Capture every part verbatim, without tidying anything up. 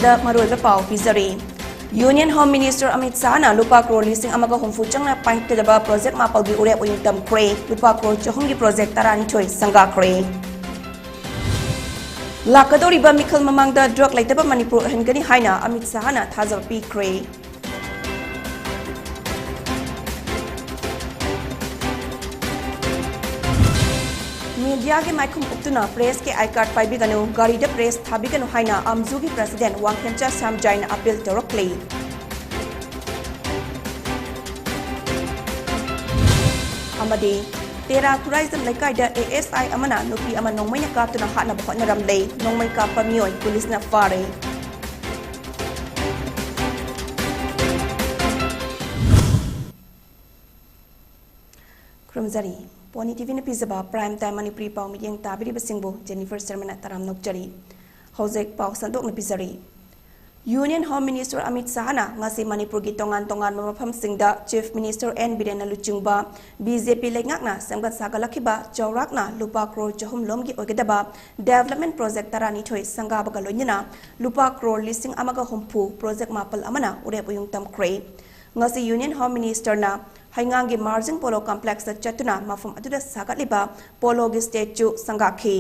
ꯗ ꯃꯔꯨꯑꯣꯏꯕ ꯄꯥꯎ ꯄꯤꯖꯔꯤ꯫ Union Home Minister Amit Shahꯅ ꯂꯨꯄꯥ ꯀ꯭ꯔꯣꯔ ꯂꯤꯁꯤꯡ ꯑꯃꯒ ꯍꯨꯝꯐꯨ ꯆꯪꯅ ꯄꯥꯏꯈꯠꯀꯗꯕ ꯄ꯭ꯔꯣꯖꯦꯛ ꯃꯥꯄꯜꯒꯤ ꯎꯔꯦꯞ ꯑꯣꯏꯅ ꯇꯝꯈ꯭ꯔꯦ꯫ ꯂꯨꯄꯥ ꯀ꯭ꯔꯣꯔ ꯆꯍꯨꯝꯒꯤ ꯄ꯭ꯔꯣꯖꯦꯛ ꯇꯔꯥꯅꯤꯊꯣꯏ ꯁꯪꯒꯥꯈ꯭ꯔꯦ꯫ ꯂꯥꯛꯀꯗꯧꯔꯤꯕ ꯃꯤꯈꯜ ꯃꯃꯥꯡꯗ ꯗ꯭ꯔꯒ ꯂꯩꯇꯕ ꯃꯅꯤꯄꯨꯔ ꯑꯣꯏꯍꯟꯒꯅꯤ ꯍꯥꯏꯅ ꯑꯃꯤꯠ ꯁꯍꯥꯅ ꯊꯥꯖꯕ ꯄꯤꯈ꯭ꯔꯦ꯫ ꯃꯤꯗꯤꯌꯥꯒꯤ ꯃꯥꯏꯈꯨꯝ ꯎꯞꯇꯨꯅ ꯄ꯭ꯔꯦꯁꯀꯤ ꯑꯥꯏ ꯀꯥꯔꯗ ꯄꯥꯏꯕꯤꯒꯅꯨ, ꯒꯥꯔꯤꯗ ꯄ꯭ꯔꯦꯁ ꯊꯥꯕꯤꯒꯅꯨ ꯍꯥꯏꯅ ꯑꯝꯖꯨꯒꯤ ꯄ꯭ꯔꯦꯁꯤꯗꯦꯟꯠ ꯋꯥꯡꯈꯦꯝꯆꯥ ꯁ꯭ꯌꯥꯝꯖꯥꯏꯅ ꯑꯄꯤꯜ ꯇꯧꯔꯛꯂꯤ꯫ ꯑꯃꯗꯤ ꯇꯦꯔꯥ ꯈꯨꯔꯥꯏꯖꯝ ꯂꯩꯀꯥꯏꯗ ꯑꯦ ꯑꯦꯁ ꯑꯥꯏ ꯑꯃꯅ ꯅꯨꯄꯤ ꯑꯃ ꯅꯣꯡꯃꯩꯅ ꯀꯥꯞꯇꯨꯅ ꯍꯥꯠꯅꯕ ꯍꯣꯠꯅꯔꯝꯂꯦ꯫ ꯅꯣꯡꯃꯩ ꯀꯥꯞꯄ ꯃꯤꯑꯣꯏ ꯄꯨꯂꯤꯁꯅ ꯐꯥꯔꯦ꯫ ꯈꯨꯔꯨꯝꯖꯔꯤ꯫ ꯄꯣꯅꯤ ꯇꯤꯚꯤꯅ ꯄꯤꯖꯕ Prime Time ꯃꯅꯤꯄꯨꯔꯤ ꯄꯥꯎ ꯃꯤꯠꯌꯦꯡ ꯇꯥꯕꯤꯔꯤꯕꯁꯤꯡꯕꯨ ꯖꯦꯅꯤꯐꯔ ꯁꯔꯃꯅ ꯇꯔꯥꯝꯅ ꯑꯣꯛꯆꯔꯤ꯫ ꯍꯧꯖꯤꯛ ꯄꯥꯎ ꯁꯟꯗꯣꯛꯅ ꯄꯤꯖꯔꯤ꯫ Union Home Minister ꯑꯃꯤꯠ ꯁꯍꯥꯅ ꯉꯁꯤ ꯃꯅꯤꯄꯨꯔꯒꯤ ꯇꯣꯉꯥꯟ ꯇꯣꯉꯥꯟꯕ ꯃꯐꯝꯁꯤꯡꯗ Chief Minister ꯑꯦꯟ ꯕꯤꯔꯦꯟꯅ ꯂꯨꯆꯤꯡꯕ ꯕꯤ ꯖꯦ ꯄꯤ ꯂꯩꯉꯥꯛꯅ ꯁꯦꯝꯒꯠ ꯁꯥꯒꯠꯂꯛꯈꯤꯕ ꯆꯥꯎꯔꯥꯛꯅ ꯂꯨꯄꯥ ꯀ꯭ꯔꯣꯔ ꯆꯍꯨꯝ ꯂꯣꯝꯒꯤ ꯑꯣꯏꯒꯗꯕ development project ꯇꯔꯥꯅꯤꯊꯣꯏ ꯁꯪꯒꯥꯕꯒ ꯂꯣꯏꯅꯅ ꯂꯨꯄꯥ ꯀ꯭ꯔꯣꯔ ꯂꯤꯁꯤꯡ ꯑꯃꯒ ꯍꯨꯝꯐꯨ project ꯃꯥꯄꯜ ꯑꯃꯅ ꯎꯔꯦꯞ ꯎꯌꯨꯡ ꯇꯝꯈ꯭ꯔꯦ꯫ ꯉꯁꯤ Union Home Ministerꯅ ꯍꯩꯉꯥꯡꯒꯤ ꯃꯥꯔꯖꯤꯡ ꯄꯣꯂꯣ ꯀꯝꯄ꯭ꯂꯦꯛꯁꯇ ꯆꯠꯇꯨꯅ ꯃꯐꯝ ꯑꯗꯨꯗ ꯁꯥꯒꯠꯂꯤꯕ ꯄꯣꯂꯣꯒꯤ ꯁ꯭ꯇꯦꯆꯨ ꯁꯪꯒꯥꯈꯤ꯫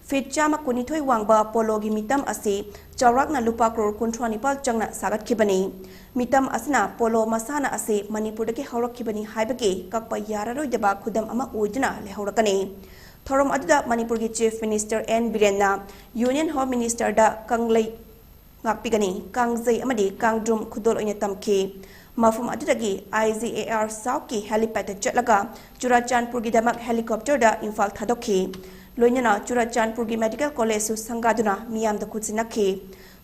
ꯐꯤꯠ ꯆꯥꯝꯃ ꯀꯨꯟꯅꯤꯊꯣꯏ ꯋꯥꯡꯕ ꯄꯣꯂꯣꯒꯤ ꯃꯤꯇꯝ ꯑꯁꯤ ꯆꯥꯎꯔꯥꯛꯅ ꯂꯨꯄꯥ ꯀ꯭ꯔꯣꯔ ꯀꯨꯟꯊ꯭ꯔꯥ ꯅꯤꯄꯥꯜ ꯆꯪꯅ ꯁꯥꯒꯠꯈꯤꯕꯅꯤ꯫ ꯃꯤꯇꯝ ꯑꯁꯤꯅ ꯄꯣꯂꯣ ꯃꯁꯥꯟꯅ ꯑꯁꯤ ꯃꯅꯤꯄꯨꯔꯗꯒꯤ ꯍꯧꯔꯛꯈꯤꯕꯅꯤ ꯍꯥꯏꯕꯒꯤ ꯀꯛꯄ ꯌꯥꯔꯔꯣꯏꯗꯕ ꯈꯨꯗꯝ ꯑꯃ ꯑꯣꯏꯗꯨꯅ ꯂꯩꯍꯧꯔꯛꯀꯅꯤ꯫ ꯊꯧꯔꯝ ꯑꯗꯨꯗ ꯃꯅꯤꯄꯨꯔꯒꯤ Chief Minister ꯑꯦꯟ ꯕꯤꯔꯦꯟꯅ Union Home Ministerꯗ ꯀꯪꯂꯩ ꯉꯥꯛꯄꯤꯒꯅꯤ, ꯀꯥꯡꯖꯩ ꯑꯃꯗꯤ ꯀꯥꯡꯗ꯭ꯔꯨꯝ ꯈꯨꯗꯣꯜ ꯑꯣꯏꯅ ꯇꯝꯈꯤ꯫ ꯃꯐꯝ ꯑꯗꯨꯗꯒꯤ ꯑꯥꯏ ꯖꯤ ꯑꯦ ꯑꯥꯔ ꯁꯥꯎꯠꯀꯤ helipad ꯆꯠꯂꯒ ꯆꯨꯔꯥꯆꯥꯟꯄꯨꯔꯒꯤꯗꯃꯛ helicopterꯗ ꯏꯝꯐꯥꯜ ꯊꯥꯗꯣꯛꯈꯤ꯫ ꯂꯣꯏꯅꯅ ꯆꯨꯔꯥꯆꯥꯟꯄꯨꯔꯒꯤ medical collegeꯁꯨ ꯁꯪꯒꯥꯗꯨꯅ ꯃꯤꯌꯥꯝꯗ ꯈꯨꯠꯁꯤꯟꯅꯈꯤ꯫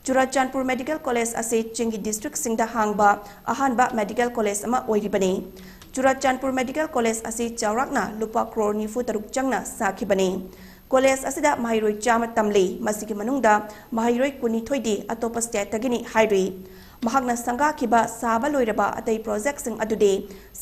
ꯆꯨꯔꯥꯆꯥꯟꯄꯨꯔ Medical College ꯑꯁꯤ ꯆꯤꯡꯒꯤ districtꯁꯤꯡꯗ ꯍꯥꯡꯕ ꯑꯍꯥꯟꯕ medical college ꯑꯃ ꯑꯣꯏꯔꯤꯕꯅꯤ꯫ ꯆꯨꯔꯥꯆꯥꯟꯄꯨꯔ Medical College ꯑꯁꯤ ꯆꯥꯎꯔꯥꯛꯅ ꯂꯨꯄꯥ ꯀ꯭ꯔꯣꯔ ꯅꯤꯐꯨ ꯇꯔꯨꯛ ꯆꯪꯅ ꯁꯥꯈꯤꯕꯅꯤ꯫ College ꯑꯁꯤꯗ ꯃꯍꯩꯔꯣꯏ ꯆꯥꯝꯃ ꯇꯝꯂꯤ꯫ ꯃꯁꯤꯒꯤ ꯃꯅꯨꯡꯗ ꯃꯍꯩꯔꯣꯏ ꯀꯨꯟꯅꯤꯊꯣꯏꯗꯤ ꯑꯇꯣꯞꯄ stateꯇꯒꯤꯅꯤ ꯍꯥꯏꯔꯤ꯫ ꯃꯍꯥꯛꯅ ꯁꯪꯒꯥꯈꯤꯕ ꯁꯥꯕ ꯂꯣꯏꯔꯕ ꯑꯇꯩ projectꯁꯤꯡ ꯑꯗꯨꯗꯤ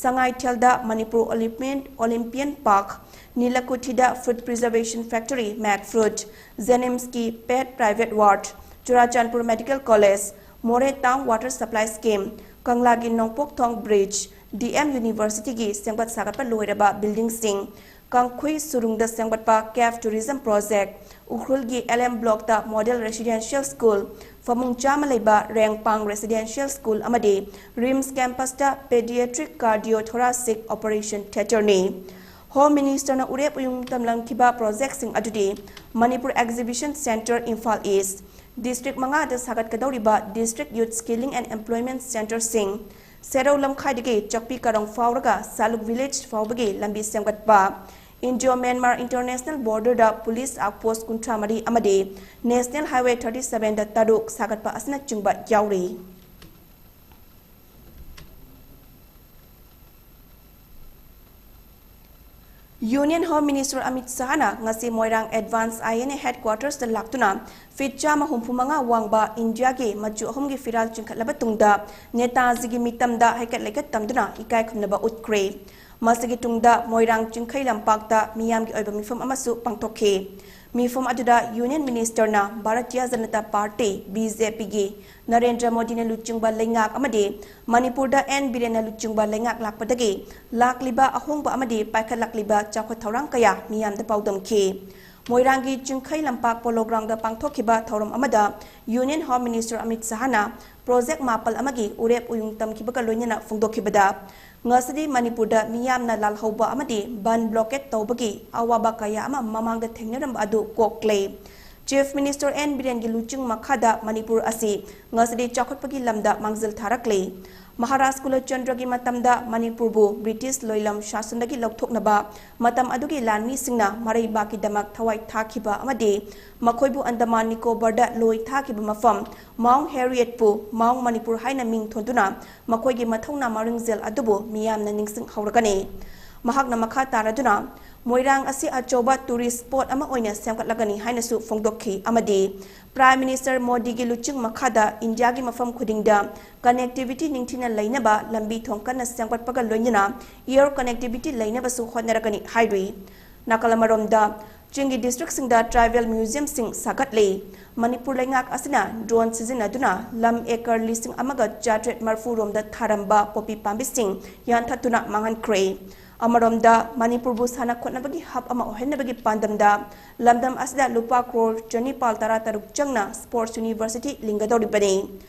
ꯁꯉꯥꯏꯊꯦꯜꯗ ꯃꯅꯤꯄꯨꯔ Olympian, Olympian Park, ꯅꯤꯂꯀꯨꯊꯤꯗ food preservation factory, Mac Fruit, JNIMSꯀꯤ pet private ward, Churachandpur medical college, Moreh town water supply scheme, ꯀꯪꯂꯥꯒꯤ ꯅꯣꯡꯄꯣꯛ ꯊꯣꯡ ꯕ꯭ꯔꯤꯖ, ꯗꯤ ꯑꯦꯝ ꯌꯨꯅꯤꯚꯔꯁꯤꯇꯤꯒꯤ ꯁꯦꯝꯒꯠ ꯁꯥꯒꯠꯄ ꯂꯣꯏꯔꯕ ꯕꯤꯜꯗꯤꯡꯁꯤꯡ, ꯀꯥꯡꯈꯨꯏ ꯁꯨꯔꯨꯡꯗ ꯁꯦꯝꯒꯠꯄ ꯀꯦꯐ ꯇꯨꯔꯤꯖꯝ ꯄ꯭ꯔꯣꯖꯦꯛ, ꯎꯈ꯭ꯔꯨꯜꯒꯤ ꯑꯦꯜ ꯑꯦꯝ ꯕ꯭ꯂꯣꯛꯇ ꯃꯣꯗꯦꯜ ꯔꯦꯁꯤꯗꯦꯟꯁꯤꯌꯦꯜ ꯁ꯭ꯀꯨꯜ, ꯐꯃꯨꯡ ꯆꯥꯝꯃ ꯂꯩꯕ ꯔꯦꯡꯄꯥꯡ ꯔꯦꯁꯤꯗꯦꯟꯁꯤꯌꯦꯜ ꯁ꯭ꯀꯨꯜ ꯑꯃꯗꯤ ꯔꯤꯝꯁ ꯀꯦꯝꯄꯁꯇ ꯄꯦꯗꯤꯌꯦꯇ꯭ꯔꯤꯛ ꯀꯥꯔꯗꯤꯑꯣ ꯊꯣꯔꯥꯁꯤꯛ ꯑꯣꯄꯔꯦꯁꯟ ꯊꯤꯌꯦꯇꯔꯅꯤ꯫ ꯍꯣꯝ ꯃꯤꯅꯤꯁꯇꯔꯅ ꯎꯔꯦꯞ ꯎꯌꯨꯡ ꯇꯝꯂꯝꯈꯤꯕ ꯄ꯭ꯔꯣꯖꯦꯛꯁꯤꯡ ꯑꯗꯨꯗꯤ Manipur exhibition centre Imphal east, district ꯃꯉꯥꯗ ꯁꯥꯒꯠꯀꯗꯧꯔꯤꯕ ꯗꯤꯁꯇ꯭ꯔꯤꯛ ꯌꯨꯠ ꯁ꯭ꯀꯤꯂꯤꯡ ꯑꯦꯟ ꯑꯦꯝꯄ꯭ꯂꯣꯏꯃꯦꯟꯠ ꯁꯦꯟꯇꯔꯁꯤꯡ, ꯁꯦꯔꯧ ꯂꯝꯈꯥꯏꯗꯒꯤ ꯆꯥꯛꯄꯤ ꯀꯥꯔꯣꯡ ꯐꯥꯎꯔꯒ ꯁꯥꯂꯨꯛ ꯚꯤꯂꯦꯖ ꯐꯥꯎꯕꯒꯤ ꯂꯝꯕꯤ ꯁꯦꯝꯒꯠꯄ, ꯏꯟꯗꯤꯌꯣ ꯃ꯭ꯌꯥꯟꯃꯥꯔ ꯏꯟꯇꯔꯅꯦꯁꯅꯦꯜ ꯕꯣꯔꯗꯔꯗ ꯄꯨꯂꯤꯁ ꯑꯥꯎꯠꯄꯣꯁꯠ ꯀꯨꯟꯊ꯭ꯔꯥ ꯃꯔꯤ ꯑꯃꯗꯤ ꯅꯦꯁꯅꯦꯜ ꯍꯥꯏꯋꯦ ꯊꯥꯔꯇꯤ ꯁꯚꯦꯟꯗ ꯇꯔꯨꯛ ꯁꯥꯒꯠꯄ ꯑꯁꯤꯅꯆꯤꯡꯕ ꯌꯥꯎꯔꯤ꯫ ꯌꯨꯅꯤꯌꯟ ꯍꯣꯝ ꯃꯤꯅꯤꯁꯇꯔ ꯑꯃꯤꯠ ꯁꯍꯥꯅ ꯉꯁꯤ ꯃꯣꯏꯔꯥꯡ ꯑꯦꯗꯚꯥꯟꯁ ꯑꯥꯏ ꯑꯦꯟ ꯑꯦ ꯍꯦꯗꯀ꯭ꯋꯥꯇꯔꯁꯇ ꯂꯥꯛꯇꯨꯅ ꯐꯤꯠ ꯆꯥꯝꯃ ꯍꯨꯝꯐꯨ ꯃꯉꯥ ꯋꯥꯡꯕ ꯏꯟꯗꯤꯌꯥꯒꯤ ꯃꯆꯨ ꯑꯍꯨꯝꯒꯤ ꯐꯤꯔꯥꯜ ꯆꯤꯡꯈꯠꯂꯕ ꯇꯨꯡꯗ ꯅꯦꯇꯥꯖꯤꯒꯤ ꯃꯤꯇꯝꯗ ꯍꯩꯀꯠ ꯂꯩꯀꯠ ꯇꯝꯗꯨꯅ ꯏꯀꯥꯏ ꯈꯨꯝꯅꯕ ꯎꯠꯈ꯭ꯔꯦ꯫ ꯃꯁꯤꯒꯤ ꯇꯨꯡꯗ ꯃꯣꯏꯔꯥꯡ ꯆꯤꯡꯈꯩ ꯂꯝꯄꯥꯛꯇ ꯃꯤꯌꯥꯝꯒꯤ ꯑꯣꯏꯕ ꯃꯤꯐꯝ ꯑꯃꯁꯨ ꯄꯥꯡꯊꯣꯛꯈꯤ꯫ ꯃꯤꯐꯝ ꯑꯗꯨꯗ union ꯃꯤꯅꯤꯁꯇꯔꯅ Bharatiya Janata party, B J ꯄꯤꯒꯤ ꯅꯔꯦꯟꯗ꯭ꯔ ꯃꯣꯗꯤꯅ ꯂꯨꯆꯤꯡꯕ ꯂꯩꯉꯥꯛ ꯑꯃꯗꯤ ꯃꯅꯤꯄꯨꯔꯗ ꯑꯦꯟ ꯕꯤꯔꯦꯟꯅ ꯂꯨꯆꯤꯡꯕ ꯂꯩꯉꯥꯛ ꯂꯥꯛꯄꯗꯒꯤ ꯂꯥꯛꯂꯤꯕ ꯑꯍꯣꯡꯕ ꯑꯃꯗꯤ ꯄꯥꯏꯈꯠꯂꯛꯂꯤꯕ ꯆꯥꯎꯈꯠ ꯊꯧꯔꯥꯡ ꯀꯌꯥ ꯃꯤꯌꯥꯝꯗ ꯄꯥꯎꯗꯝꯈꯤ꯫ ꯃꯣꯏꯔꯥꯡꯒꯤ ꯆꯤꯡꯈꯩ ꯂꯝꯄꯥꯛ ꯄꯣꯂꯣ ꯒ꯭ꯔꯥꯎꯟꯗ ꯄꯥꯡꯊꯣꯛꯈꯤꯕ ꯊꯧꯔꯝ ꯑꯃꯗ ꯌꯨꯅꯤꯌꯟ ꯍꯣꯝ ꯃꯤꯅꯤꯁꯇꯔ ꯑꯃꯤꯠ ꯁꯍꯥꯅ ꯄ꯭ꯔꯣꯖꯦꯛ ꯃꯥꯄꯜ ꯑꯃꯒꯤ ꯎꯔꯦꯞ ꯎꯌꯨꯡ ꯇꯝꯈꯤꯕꯒ ꯂꯣꯏꯅꯅ ꯐꯣꯡꯗꯣꯛꯈꯤꯕꯗ, ꯉꯁꯤꯗꯤ ꯃꯅꯤꯄꯨꯔꯗ ꯃꯤꯌꯥꯝꯅ ꯂꯥꯜꯍꯧꯕ ꯑꯃꯗꯤ ꯕꯟ ꯕ꯭ꯂꯣꯀꯦꯠ ꯇꯧꯕꯒꯤ ꯑꯋꯥꯕ ꯀꯌꯥ ꯑꯃ ꯃꯃꯥꯡꯗ ꯊꯦꯡꯅꯔꯝꯕ ꯑꯗꯨ ꯀꯣꯛꯂꯦ꯫ ꯆꯤꯐ ꯃꯤꯅꯤꯁꯇꯔ ꯑꯦꯟ ꯕꯤꯔꯦꯟꯒꯤ ꯂꯨꯆꯤꯡ ꯃꯈꯥꯗ ꯃꯅꯤꯄꯨꯔ ꯑꯁꯤ ꯉꯁꯤꯗꯤ ꯆꯥꯎꯈꯠꯄꯒꯤ ꯂꯝꯗ ꯃꯥꯡꯖꯤꯜ ꯊꯥꯔꯛꯂꯦ꯫ ꯃꯍꯥꯔꯥꯖ ꯀꯨꯂꯆꯟꯗ꯭ꯔꯒꯤ ꯃꯇꯝꯗ ꯃꯅꯤꯄꯨꯔꯕꯨ ꯕ꯭ꯔꯤꯇꯤꯁ ꯂꯣꯏꯂꯝ ꯁꯥꯁꯟꯗꯒꯤ ꯂꯧꯊꯣꯛꯅꯕ ꯃꯇꯝ ꯑꯗꯨꯒꯤ ꯂꯥꯟꯃꯤꯁꯤꯡꯅ ꯃꯔꯩꯕꯥꯛꯀꯤꯗꯃꯛ ꯊꯋꯥꯏ ꯊꯥꯈꯤꯕ ꯑꯃꯗꯤ ꯃꯈꯣꯏꯕꯨ ꯑꯟꯗꯃꯥꯟ ꯅꯤꯀꯣꯕꯔꯗ ꯂꯣꯏ ꯊꯥꯈꯤꯕ ꯃꯐꯝ ꯃꯥꯎꯟ ꯍꯦꯔꯤꯌꯦꯠꯄꯨ ꯃꯥꯎꯟ ꯃꯅꯤꯄꯨꯔ ꯍꯥꯏꯅ ꯃꯤꯡ ꯊꯣꯟꯗꯨꯅ ꯃꯈꯣꯏꯒꯤ ꯃꯊꯧꯅꯥ ꯃꯔꯤꯡꯖꯦꯜ ꯑꯗꯨꯕꯨ ꯃꯤꯌꯥꯝꯅ ꯅꯤꯡꯁꯤꯡꯍꯧꯔꯒꯅꯤ꯫ ꯃꯍꯥꯛꯅ ꯃꯈꯥ ꯇꯥꯔꯗꯨꯅ, ꯃꯣꯏꯔꯥꯡ ꯑꯁꯤ ꯑꯆꯧꯕ ꯇꯨꯔꯤꯁ ꯁ꯭ꯄꯣꯠ ꯑꯃ ꯑꯣꯏꯅ ꯁꯦꯝꯒꯠꯂꯒꯅꯤ ꯍꯥꯏꯅꯁꯨ ꯐꯣꯡꯗꯣꯛꯈꯤ ꯑꯃꯗꯤ ꯄ꯭ꯔꯥꯏꯝ ꯃꯤꯅꯤꯁꯇꯔ ꯃꯣꯗꯤꯒꯤ ꯂꯨꯆꯤꯡ ꯃꯈꯥꯗ ꯏꯟꯗꯤꯌꯥꯒꯤ ꯃꯐꯝ ꯈꯨꯗꯤꯡꯗ ꯀꯅꯦꯛꯇꯤꯚꯤꯇꯤ ꯅꯤꯡꯊꯤꯅ ꯂꯩꯅꯕ ꯂꯝꯕꯤ ꯊꯣꯡ ꯀꯟꯅ ꯁꯦꯝꯒꯠꯄꯒ ꯂꯣꯏꯅꯅ ꯏꯌꯔ ꯀꯅꯦꯛꯇꯤꯚꯤꯇꯤ ꯂꯩꯅꯕꯁꯨ ꯍꯣꯠꯅꯔꯒꯅꯤ ꯍꯥꯏꯔꯤ꯫ ꯅꯥꯀꯜ ꯑꯃꯔꯣꯝꯗ, ꯆꯤꯡꯒꯤ ꯗꯤꯁꯇ꯭ꯔꯤꯛꯁꯤꯡꯗ ꯇ꯭ꯔꯥꯏꯕꯦꯜ ꯃ꯭ꯌꯨꯖꯤꯌꯝꯁꯤꯡ ꯁꯥꯒꯠꯂꯤ꯫ ꯃꯅꯤꯄꯨꯔ ꯂꯩꯉꯥꯛ ꯑꯁꯤꯅ ꯗ꯭ꯔꯣꯟ ꯁꯤꯖꯤꯟꯅꯗꯨꯅ ꯂꯝ ꯑꯦꯀꯔ ꯂꯤꯁꯤꯡ ꯑꯃꯒ ꯆꯥꯇ꯭ꯔꯦꯠ ꯃꯔꯐꯨ ꯔꯣꯝꯗ ꯊꯥꯔꯝꯕ ꯄꯣꯄꯤ ꯄꯥꯝꯕꯤꯁꯤꯡ ꯌꯥꯟꯊꯠꯇꯨꯅ ꯃꯥꯡꯍꯟꯈ꯭ꯔꯦ꯫ ꯑꯃꯔꯣꯝꯗ, ꯃꯅꯤꯄꯨꯔꯕꯨ ꯁꯥꯟꯅ ꯈꯣꯠꯅꯕꯒꯤ ꯍꯕ ꯑꯃ ꯑꯣꯏꯍꯟꯅꯕꯒꯤ ꯄꯥꯟꯗꯝꯗ ꯂꯝꯗꯝ ꯑꯁꯤꯗ ꯂꯨꯄꯥ ꯀ꯭ꯔꯣꯔ ꯆꯅꯤꯄꯥꯜ ꯇꯔꯥ ꯇꯔꯨꯛ ꯆꯪꯅ ꯁ꯭ꯄꯣꯔꯠꯁ ꯌꯨꯅꯤꯚꯔꯁꯤꯇꯤ ꯂꯤꯡꯒꯗꯧꯔꯤꯕꯅꯤ꯫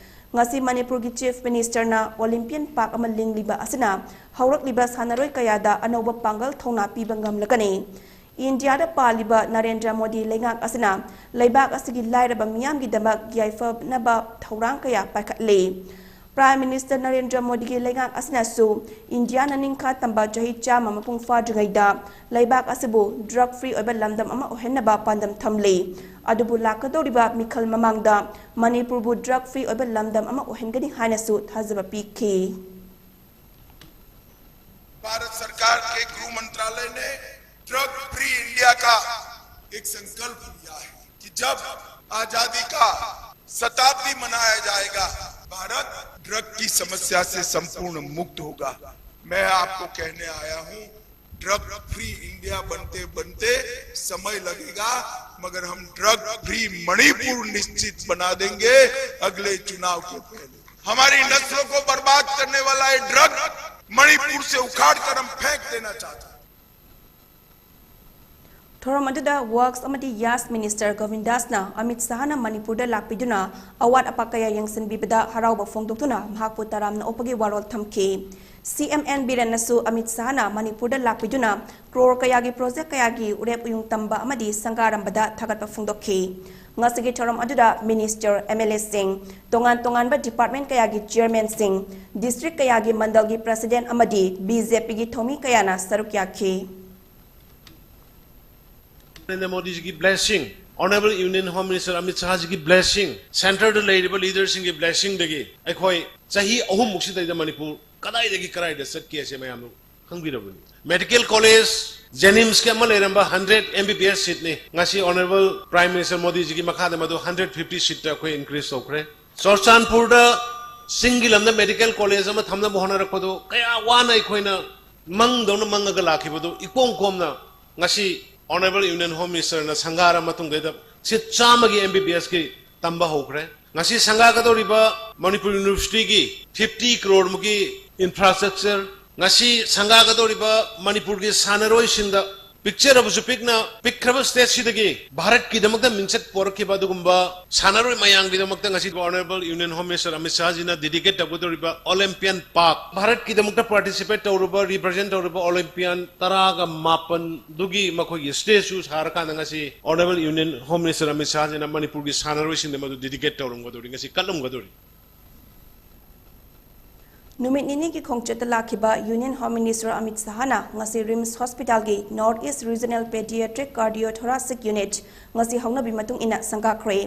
ꯉꯁꯤ ꯃꯅꯤꯄꯨꯔꯒꯤ ꯆꯤꯐ ꯃꯤꯅꯤꯁꯇꯔꯅ ꯑꯣꯂꯤꯝꯄꯤꯌꯟ ꯄꯥꯔꯛ ꯑꯃ ꯂꯤꯡꯂꯤꯕ ꯑꯁꯤꯅ ꯍꯧꯔꯛꯂꯤꯕ ꯁꯥꯟꯅꯔꯣꯏ ꯀꯌꯥꯗ ꯑꯅꯧꯕ ꯄꯥꯡꯒꯜ ꯊꯧꯅꯥ ꯄꯤꯕ ꯉꯝꯂꯒꯅꯤ꯫ ꯏꯟꯗꯤꯌꯥꯗ ꯄꯥꯜꯂꯤꯕ ꯅꯔꯦꯟꯗ꯭ꯔ ꯃꯣꯗꯤ ꯂꯩꯉꯥꯛ ꯑꯁꯤꯅ ꯂꯩꯕꯥꯛ ꯑꯁꯤꯒꯤ ꯂꯥꯏꯔꯕ ꯃꯤꯌꯥꯝꯒꯤꯗꯃꯛ ꯌꯥꯏꯐꯅꯕ ꯊꯧꯔꯥꯡ ꯀꯌꯥ ꯄꯥꯏꯈꯠꯂꯤ꯫ ꯄ꯭ꯔꯥꯏꯝ ꯃꯤꯅꯤꯁꯇꯔ ꯅꯔꯦꯟꯗ꯭ꯔ ꯃꯣꯗꯤꯒꯤ ꯂꯩꯉꯥꯛ ꯑꯁꯤꯅꯁꯨ ꯏꯟꯗꯤꯌꯥꯅ ꯅꯤꯡꯈꯥ ꯇꯝꯕ ꯆꯍꯤ ꯆꯥꯝꯃ ꯃꯄꯨꯡ ꯐꯥꯗ꯭ꯔꯤꯉꯩꯗ ꯂꯩꯕꯥꯛ ꯑꯁꯤꯕꯨ ꯗ꯭ꯔꯒ ꯐ꯭ꯔꯤ ꯑꯣꯏꯕ ꯂꯝꯗꯝ ꯑꯃ ꯑꯣꯏꯍꯟꯅꯕ ꯄꯥꯟꯗꯝ ꯊꯝꯂꯤ꯫ ꯑꯗꯨꯕꯨ ꯂꯥꯛꯀꯗꯧꯔꯤꯕ ꯃꯤꯈꯜ ꯃꯃꯥꯡꯗ ꯃꯅꯤꯄꯨꯔꯕꯨ ꯗ꯭ꯔꯒ ꯐ꯭ꯔꯤ ꯑꯣꯏꯕ ꯂꯝꯗꯝ ꯑꯃ ꯑꯣꯏꯍꯟꯒꯅꯤ ꯍꯥꯏꯅꯁꯨ ꯊꯥꯖꯕ ꯄꯤꯈꯤ꯫ भारत सरकार के गृह मंत्रालय ने ड्रग फ्री इंडिया का एक संकल्प लिया है कि जब आजादी का शताब्दी मनाया जाएगा, भारत ड्रग की समस्या से संपूर्ण मुक्त होगा। मैं आपको कहने आया हूं, ड्रग फ्री इंडिया बनते बनते समय लगेगा, मगर हम ड्रग फ्री मणिपुर निश्चित बना देंगे अगले चुनाव के पहले। हमारी नस्लों को बर्बाद करने वाला ये ड्रग मणिपुर से उखाड़ कर हम फेंक देना चाहते हैं। ꯊꯧꯔꯝ ꯑꯗꯨꯗ ꯋꯔꯛꯁ ꯑꯃꯗꯤ ꯌꯥꯁ ꯃꯤꯅꯤꯁꯇꯔ ꯒꯣꯕꯤꯟꯗꯥꯁꯅ ꯑꯃꯤꯠ ꯁꯥꯍꯅ ꯃꯅꯤꯄꯨꯔꯗ ꯂꯥꯛꯄꯤꯗꯨꯅ ꯑꯋꯥꯠ ꯑꯄꯥ ꯀꯌꯥ ꯌꯦꯡꯁꯤꯟꯕꯤꯕꯗ ꯍꯔꯥꯎꯕ ꯐꯣꯡꯗꯣꯛꯇꯨꯅ ꯃꯍꯥꯛꯄꯨ ꯇꯔꯥꯝꯅ ꯑꯣꯛꯄꯒꯤ ꯋꯥꯔꯣꯜ ꯊꯝꯈꯤ꯫ ꯁꯤ ꯑꯦꯝ ꯑꯦꯟ ꯕꯤꯔꯦꯟꯅꯁꯨ ꯑꯃꯤꯠ ꯁꯥꯍꯅ ꯃꯅꯤꯄꯨꯔꯗ ꯂꯥꯛꯄꯤꯗꯨꯅ ꯀ꯭ꯔꯣꯔ ꯀꯌꯥꯒꯤ ꯄ꯭ꯔꯣꯖꯦꯛ ꯀꯌꯥꯒꯤ ꯎꯔꯦꯞ ꯎꯌꯨꯡ ꯇꯝꯕ ꯑꯃꯗꯤ ꯁꯪꯒꯥꯔꯝꯕꯗ ꯊꯥꯒꯠꯄ ꯐꯣꯡꯗꯣꯛꯈꯤ꯫ ꯉꯁꯤꯒꯤ ꯊꯧꯔꯝ ꯑꯗꯨꯗ ꯃꯤꯅꯤꯁꯇꯔ, ꯑꯦꯝ ꯑꯦꯜ ꯑꯦꯁꯤꯡ, ꯇꯣꯉꯥꯟ ꯇꯣꯉꯥꯟꯕ ꯗꯤꯄꯥꯔꯠꯃꯦꯟ ꯀꯌꯥꯒꯤ ꯆꯤꯌꯔꯃꯦꯟꯁꯤꯡ, ꯗꯤꯁꯇ꯭ꯔꯤꯛ ꯀꯌꯥꯒꯤ ꯃꯟꯗꯜꯒꯤ ꯄ꯭ꯔꯁꯤꯗꯦꯟ ꯑꯃꯗꯤ ꯕꯤ ꯖꯦ ꯄꯤꯒꯤ ꯊꯧꯃꯤ ꯀꯌꯥꯅ ꯁꯔꯨꯛ ꯌꯥꯈꯤ꯫ ꯅꯔꯦꯟꯗ꯭ꯔ ꯃꯣꯗꯤꯖꯤꯒꯤ blessing, honourable union home minister Amit ꯁꯥꯍꯖꯤꯒꯤ ꯕ꯭ꯂꯦꯁꯤꯡ, ꯁꯦꯟꯇꯔꯗ ꯂꯩꯔꯤꯕ ꯂꯤꯗꯔꯁꯤꯡꯒꯤ ꯕ꯭ꯂꯦꯁꯤꯡꯗꯒꯤ ꯑꯩꯈꯣꯏ ꯆꯍꯤ ꯑꯍꯨꯝꯃꯨꯛꯁꯤꯗꯩꯗ ꯃꯅꯤꯄꯨꯔ ꯀꯗꯥꯏꯗꯒꯤ ꯀꯗꯥꯏꯗ ꯆꯠꯀꯦꯁꯦ ꯃꯌꯥꯝꯅ ꯈꯪꯕꯤꯔꯕꯅꯤ꯫ ꯃꯦꯗꯤꯀꯦꯜ ꯀꯣꯂꯦꯖ, ꯖꯦꯅꯤꯝꯁꯀꯤ ꯑꯃ ꯂꯩꯔꯝꯕ ꯍꯟꯗ꯭ꯔꯦꯠ ꯑꯦꯝ ꯕꯤ ꯕꯤ ꯑꯦꯁ ꯁꯤꯠꯅꯤ, ꯉꯁꯤ ꯑꯣꯅꯔꯦꯕꯜ ꯄ꯭ꯔꯥꯏꯝ ꯃꯤꯅꯤꯁꯇꯔ ꯃꯣꯗꯤꯖꯤꯒꯤ ꯃꯈꯥꯗ ꯃꯗꯨ ꯍꯟꯗ꯭ꯔꯦꯠ ꯐꯤꯐꯇꯤ ꯁꯤꯠꯇ ꯑꯩꯈꯣꯏ ꯏꯟꯀ꯭ꯔꯤꯖ ꯇꯧꯈ꯭ꯔꯦ꯫ ꯆꯨꯔꯆꯥꯟꯄꯨꯔꯗ ꯆꯤꯡꯒꯤ ꯂꯝꯗ ꯃꯦꯗꯤꯀꯦꯜ ꯀꯣꯂꯦꯖ ꯑꯃ ꯊꯝꯅꯕ ꯍꯣꯠꯅꯔꯛꯄꯗꯨ ꯀꯌꯥ ꯋꯥꯅ ꯑꯩꯈꯣꯏꯅ ꯃꯪꯗꯧꯅ ꯃꯪꯉꯒ ꯂꯥꯛꯈꯤꯕꯗꯨ ꯏꯀꯣꯝ ꯀꯣꯝꯅ ꯉꯁꯤ Honorable Union Home Minister ꯅ ꯁꯪꯒꯥꯔ ꯃꯇꯨꯡꯗꯩꯗ ꯁꯤꯠ ꯆꯥꯝꯃꯒꯤ M B B S ꯀꯤ ꯇꯝꯕ ꯍꯧꯈ꯭ꯔꯦ꯫ ꯉꯁꯤ ꯁꯪꯒꯥꯒꯗꯧꯔꯤꯕ ꯃꯅꯤꯄꯨꯔ University ꯒꯤ fifty crore ꯃꯨꯛꯀꯤ infrastructure, ꯉꯁꯤ ꯁꯪꯒꯥꯒꯗꯧꯔꯤꯕ ꯃꯅꯤꯄꯨꯔꯒꯤ ꯁꯥꯟꯅꯔꯣꯏꯁꯤꯡꯗ ꯄꯤꯛꯆꯔꯕꯁꯨ ꯄꯤꯛꯅ ꯄꯤꯛꯈ꯭ꯔꯕ stage ꯁꯤꯗꯒꯤ ꯚꯥꯔꯠꯀꯤꯗꯃꯛꯇ ꯃꯤꯡꯆꯠ ꯄꯣꯔꯛꯈꯤꯕ ꯑꯗꯨꯒꯨꯝꯕ ꯁꯥꯟꯅꯔꯣꯏ ꯃꯌꯥꯝꯒꯤꯗꯃꯛꯇ ꯉꯁꯤ Honorable Union Home Minister Amit ꯁꯥꯍꯖꯤꯅ dedicate ꯇꯧꯒꯗꯧꯔꯤꯕ Olympian Park, ꯚꯥꯔꯠꯀꯤꯗꯃꯛꯇ participate ꯇꯧꯔꯨꯕ, represent ꯇꯧꯔꯨꯕ Olympian ꯇꯔꯥꯒ ꯃꯥꯄꯟꯗꯨꯒꯤ ꯃꯈꯣꯏꯒꯤ statue ꯁꯥꯔꯀꯥꯟꯗ ꯉꯁꯤ Honorable Union Home Minister Amit ꯁꯥꯍꯖꯤꯅ ꯃꯅꯤꯄꯨꯔꯒꯤ ꯁꯥꯟꯅꯔꯣꯏꯁꯤꯡꯗ ꯃꯗꯨ dedicate ꯇꯧꯔꯝꯒꯗꯧꯔꯤ, ꯉꯁꯤ ꯀꯠꯂꯝꯒꯗꯧꯔꯤ꯫ ꯅꯨꯃꯤꯠ ꯅꯤꯅꯤꯒꯤ ꯈꯣꯡꯆꯠꯇ ꯂꯥꯛꯈꯤꯕ Union Home Minister ꯑꯃꯤꯠ ꯁꯥꯍꯅ ꯉꯁꯤ RIMS Hospital ꯒꯤ North East Regional Pediatric Cardiothoracic Unit ꯉꯁꯤ ꯍꯧꯅꯕꯤ ꯃꯇꯨꯡ ꯏꯟꯅ ꯁꯪꯒꯥꯈ꯭ꯔꯦ꯫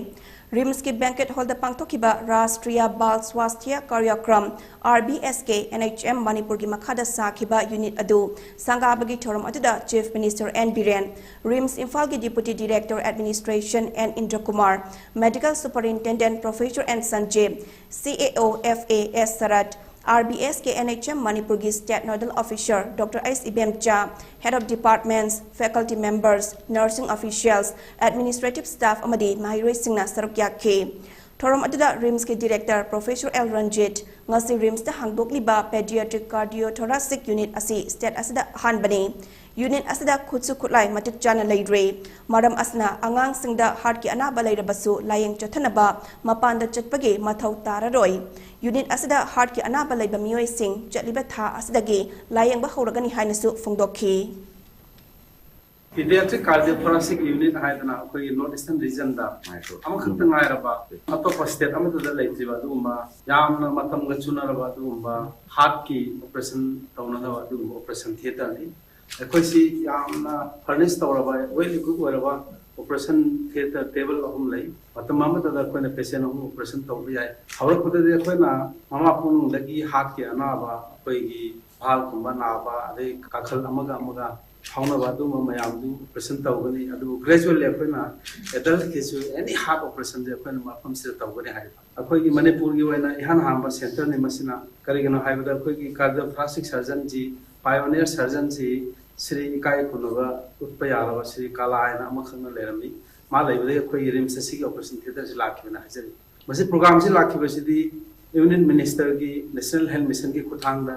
RIMS ꯀꯤ banquet hall ꯗ ꯄꯥꯡꯊꯣꯛꯈꯤꯕ Rashtriya Bal Swasthya Karyakram, R B S K N H M ꯃꯅꯤꯄꯨꯔꯒꯤ ꯃꯈꯥꯗ ꯁꯥꯈꯤꯕ unit ꯑꯗꯨ ꯁꯪꯒꯥꯕꯒꯤ ꯊꯧꯔꯝ ꯑꯗꯨꯗ Chief Minister N Biren, RIMS ꯏꯝꯐꯥꯜꯒꯤ Deputy Director Administration N ꯏꯟꯗ꯭ꯔꯀꯨꯃꯥꯔ, Medical Superintendent Professor N ꯁꯟꯖꯤꯕ, C A O F A S shirt, R B S K N H M ꯃꯅꯤꯄꯨꯔꯒꯤ State Nodal Officer Doctor S ꯏꯕꯦꯝꯆꯥ, Head of Departments, Faculty Members, Nursing Officials, Administrative Staff ꯑꯃꯗꯤ ꯃꯍꯩꯔꯣꯏꯁꯤꯡꯅ ꯁꯔꯨꯛ ꯌꯥꯈꯤ꯫ ꯊꯧꯔꯝ ꯑꯗꯨꯗ RIMS ꯀꯤ Director Professor L Ranjit, ꯉꯁꯤ RIMS ꯇ ꯍꯥꯡꯗꯣꯛꯂꯤꯕ Pediatric Cardiothoracic Unit ꯑꯁꯤ state ꯑꯁꯤꯗ ꯑꯍꯥꯟꯕꯅꯤ꯫ Unit ꯑꯁꯤꯗ ꯈꯨꯠꯁꯨ ꯈꯨꯠꯂꯥꯏ ꯃꯇꯤꯛ ꯆꯥꯅ ꯂꯩꯔꯦ꯫ ꯃꯔꯝ ꯑꯁꯤꯅ ꯑꯉꯥꯡꯁꯤꯡꯗ heart ꯀꯤ ꯑꯅꯥꯕ ꯂꯩꯔꯕꯁꯨ ꯂꯥꯌꯦꯡ ꯆꯠꯊꯅꯕ ꯃꯄꯥꯟꯗ ꯆꯠꯄꯒꯤ ꯃꯊꯧ ꯇꯥꯔꯔꯣꯏ꯫ Unit ꯑꯁꯤꯗ heart ꯀꯤ ꯑꯅꯥꯕ ꯂꯩꯕ ꯃꯤꯑꯣꯏꯁꯤꯡ ꯆꯠꯂꯤꯕ ꯊꯥ ꯑꯁꯤꯗꯒꯤ ꯂꯥꯌꯦꯡꯕ ꯍꯧꯔꯒꯅꯤ ꯍꯥꯏꯅꯁꯨ ꯐꯣꯡꯗꯣꯛꯈꯤ꯫ Pediatric Cardiothoracic Unit ꯍꯥꯏꯗꯅ ꯑꯩꯈꯣꯏꯒꯤ North Eastern Region ꯗ ꯑꯃꯈꯛꯇ ꯉꯥꯏꯔꯕ, ꯑꯇꯣꯞꯄ state ꯑꯃꯠꯇꯗ ꯂꯩꯇ꯭ꯔꯤꯕ ꯑꯗꯨꯒꯨꯝꯕ ꯌꯥꯝꯅ ꯃꯇꯝꯒ ꯆꯨꯅꯔꯕ ꯑꯗꯨꯒꯨꯝꯕ heart ꯀꯤ operation ꯇꯧꯅꯅꯕ ꯑꯗꯨꯒꯨꯝꯕ operation theatre ꯅꯤ꯫ ꯑꯩꯈꯣꯏꯁꯤ ꯌꯥꯝꯅ furnish ꯇꯧꯔꯕ, well equip ꯑꯣꯏꯔꯕ operation theatre table ꯑꯍꯨꯝ ꯂꯩ꯫ ꯃꯇꯝ ꯑꯃꯠꯇꯗ ꯑꯩꯈꯣꯏꯅ patient ꯑꯍꯨꯝ operation ꯇꯧꯕ ꯌꯥꯏ꯫ ꯍꯧꯔꯛꯄꯗꯗꯤ ꯑꯩꯈꯣꯏꯅ ꯃꯃꯥ ꯄꯣꯛꯅꯨꯡꯗꯒꯤ heart ꯀꯤ ꯑꯅꯥꯕ, ꯑꯩꯈꯣꯏꯒꯤ valve ꯀꯨꯝꯕ ꯅꯥꯕ, ꯑꯗꯩ ꯀꯥꯈꯜ ꯑꯃꯒ ꯑꯃꯒ ꯐꯥꯎꯅꯕ ꯑꯗꯨꯒꯨꯝꯕ ꯃꯌꯥꯝꯗꯨ operation ꯇꯧꯒꯅꯤ꯫ ꯑꯗꯨꯕꯨ gradually ꯑꯩꯈꯣꯏꯅ adult ꯀꯤꯁꯨ any heart operation ꯁꯦ ꯑꯩꯈꯣꯏꯅ ꯃꯐꯝꯁꯤꯗ ꯇꯧꯒꯅꯤ ꯍꯥꯏꯕ꯫ ꯑꯩꯈꯣꯏꯒꯤ ꯃꯅꯤꯄꯨꯔꯒꯤ ꯑꯣꯏꯅ ꯏꯍꯥꯟ ꯍꯥꯟꯕ centre ꯅꯤ ꯃꯁꯤꯅ꯫ ꯀꯔꯤꯒꯤꯅꯣ ꯍꯥꯏꯕꯗ ꯑꯩꯈꯣꯏꯒꯤ cardiothoracic surgeon ꯁꯤ, pioneer surgeon ꯁꯤ ꯁ꯭ꯔꯤ ꯏꯀꯥꯏ ꯈꯨꯝꯅꯕ ꯎꯠꯄ ꯌꯥꯔꯕ ꯁ꯭ꯔꯤ ꯀꯥꯂꯥ ꯍꯥꯏꯅ ꯑꯃꯈꯛꯅ ꯂꯩꯔꯝꯃꯤ꯫ ꯃꯥ ꯂꯩꯕꯗꯒꯤ ꯑꯩꯈꯣꯏꯒꯤ ꯔꯤꯝꯁ ꯑꯁꯤꯒꯤ ꯑꯣꯄꯔꯦꯁꯟ ꯊꯤꯌꯦꯇꯔꯁꯤ ꯂꯥꯛꯈꯤꯕꯅ ꯍꯥꯏꯖꯔꯤ꯫ ꯃꯁꯤ ꯄ꯭ꯔꯣꯒ꯭ꯔꯥꯝꯁꯤ ꯂꯥꯛꯈꯤꯕꯁꯤꯗꯤ ꯌꯨꯅꯤꯌꯟ ꯃꯤꯅꯤꯁꯇꯔꯒꯤ ꯅꯦꯁꯅꯦꯜ ꯍꯦꯜꯊ ꯃꯤꯁꯟꯒꯤ ꯈꯨꯠꯊꯥꯡꯗ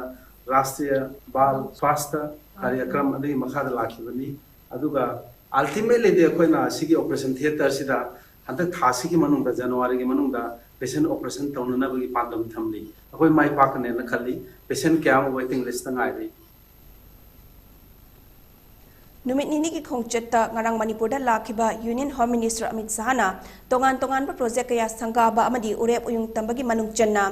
ꯔꯥꯁꯇ꯭ꯔꯤꯌ ꯕꯥꯜ ꯁ꯭ꯋꯥꯁꯊ ꯀꯥꯔꯌꯀ꯭ꯔꯝ ꯑꯗꯨꯒꯤ ꯃꯈꯥꯗ ꯂꯥꯛꯈꯤꯕꯅꯤ꯫ ꯑꯗꯨꯒ ꯑꯜꯇꯤꯃꯦꯠꯂꯤꯗꯤ ꯑꯩꯈꯣꯏꯅ ꯁꯤꯒꯤ ꯑꯣꯄꯔꯦꯁꯟ ꯊꯤꯌꯦꯇꯔꯁꯤꯗ ꯍꯟꯗꯛ ꯊꯥꯁꯤꯒꯤ ꯃꯅꯨꯡꯗ, ꯖꯅꯋꯥꯔꯤꯒꯤ ꯃꯅꯨꯡꯗ ꯄꯦꯁꯦꯟ ꯑꯣꯄꯔꯦꯁꯟ ꯇꯧꯅꯅꯕꯒꯤ ꯄꯥꯟꯗꯝ ꯊꯝꯂꯤ꯫ ꯑꯩꯈꯣꯏ ꯃꯥꯏ ꯄꯥꯛꯀꯅꯦꯅ ꯈꯜꯂꯤ꯫ ꯄꯦꯁꯦꯟ ꯀꯌꯥ ꯑꯃ ꯋꯦꯇꯤꯡ ꯂꯤꯁꯇ ꯉꯥꯏꯔꯤ꯫ ꯅꯨꯃꯤꯠ ꯅꯤꯅꯤꯒꯤ ꯈꯣꯡꯆꯠꯇ ꯉꯔꯥꯡ ꯃꯅꯤꯄꯨꯔꯗ ꯂꯥꯛꯈꯤꯕ ꯌꯨꯅꯤꯌꯟ ꯍꯣꯝ ꯃꯤꯅꯤꯁꯇꯔ ꯑꯃꯤꯠ ꯁꯍꯥꯅ ꯇꯣꯉꯥꯟ ꯇꯣꯉꯥꯟꯕ ꯄ꯭ꯔꯣꯖꯦꯛ ꯀꯌꯥ ꯁꯪꯒꯥꯕ ꯑꯃꯗꯤ ꯎꯔꯦꯞ ꯎꯌꯨꯡ ꯇꯝꯕꯒꯤ ꯃꯅꯨꯡ ꯆꯟꯅ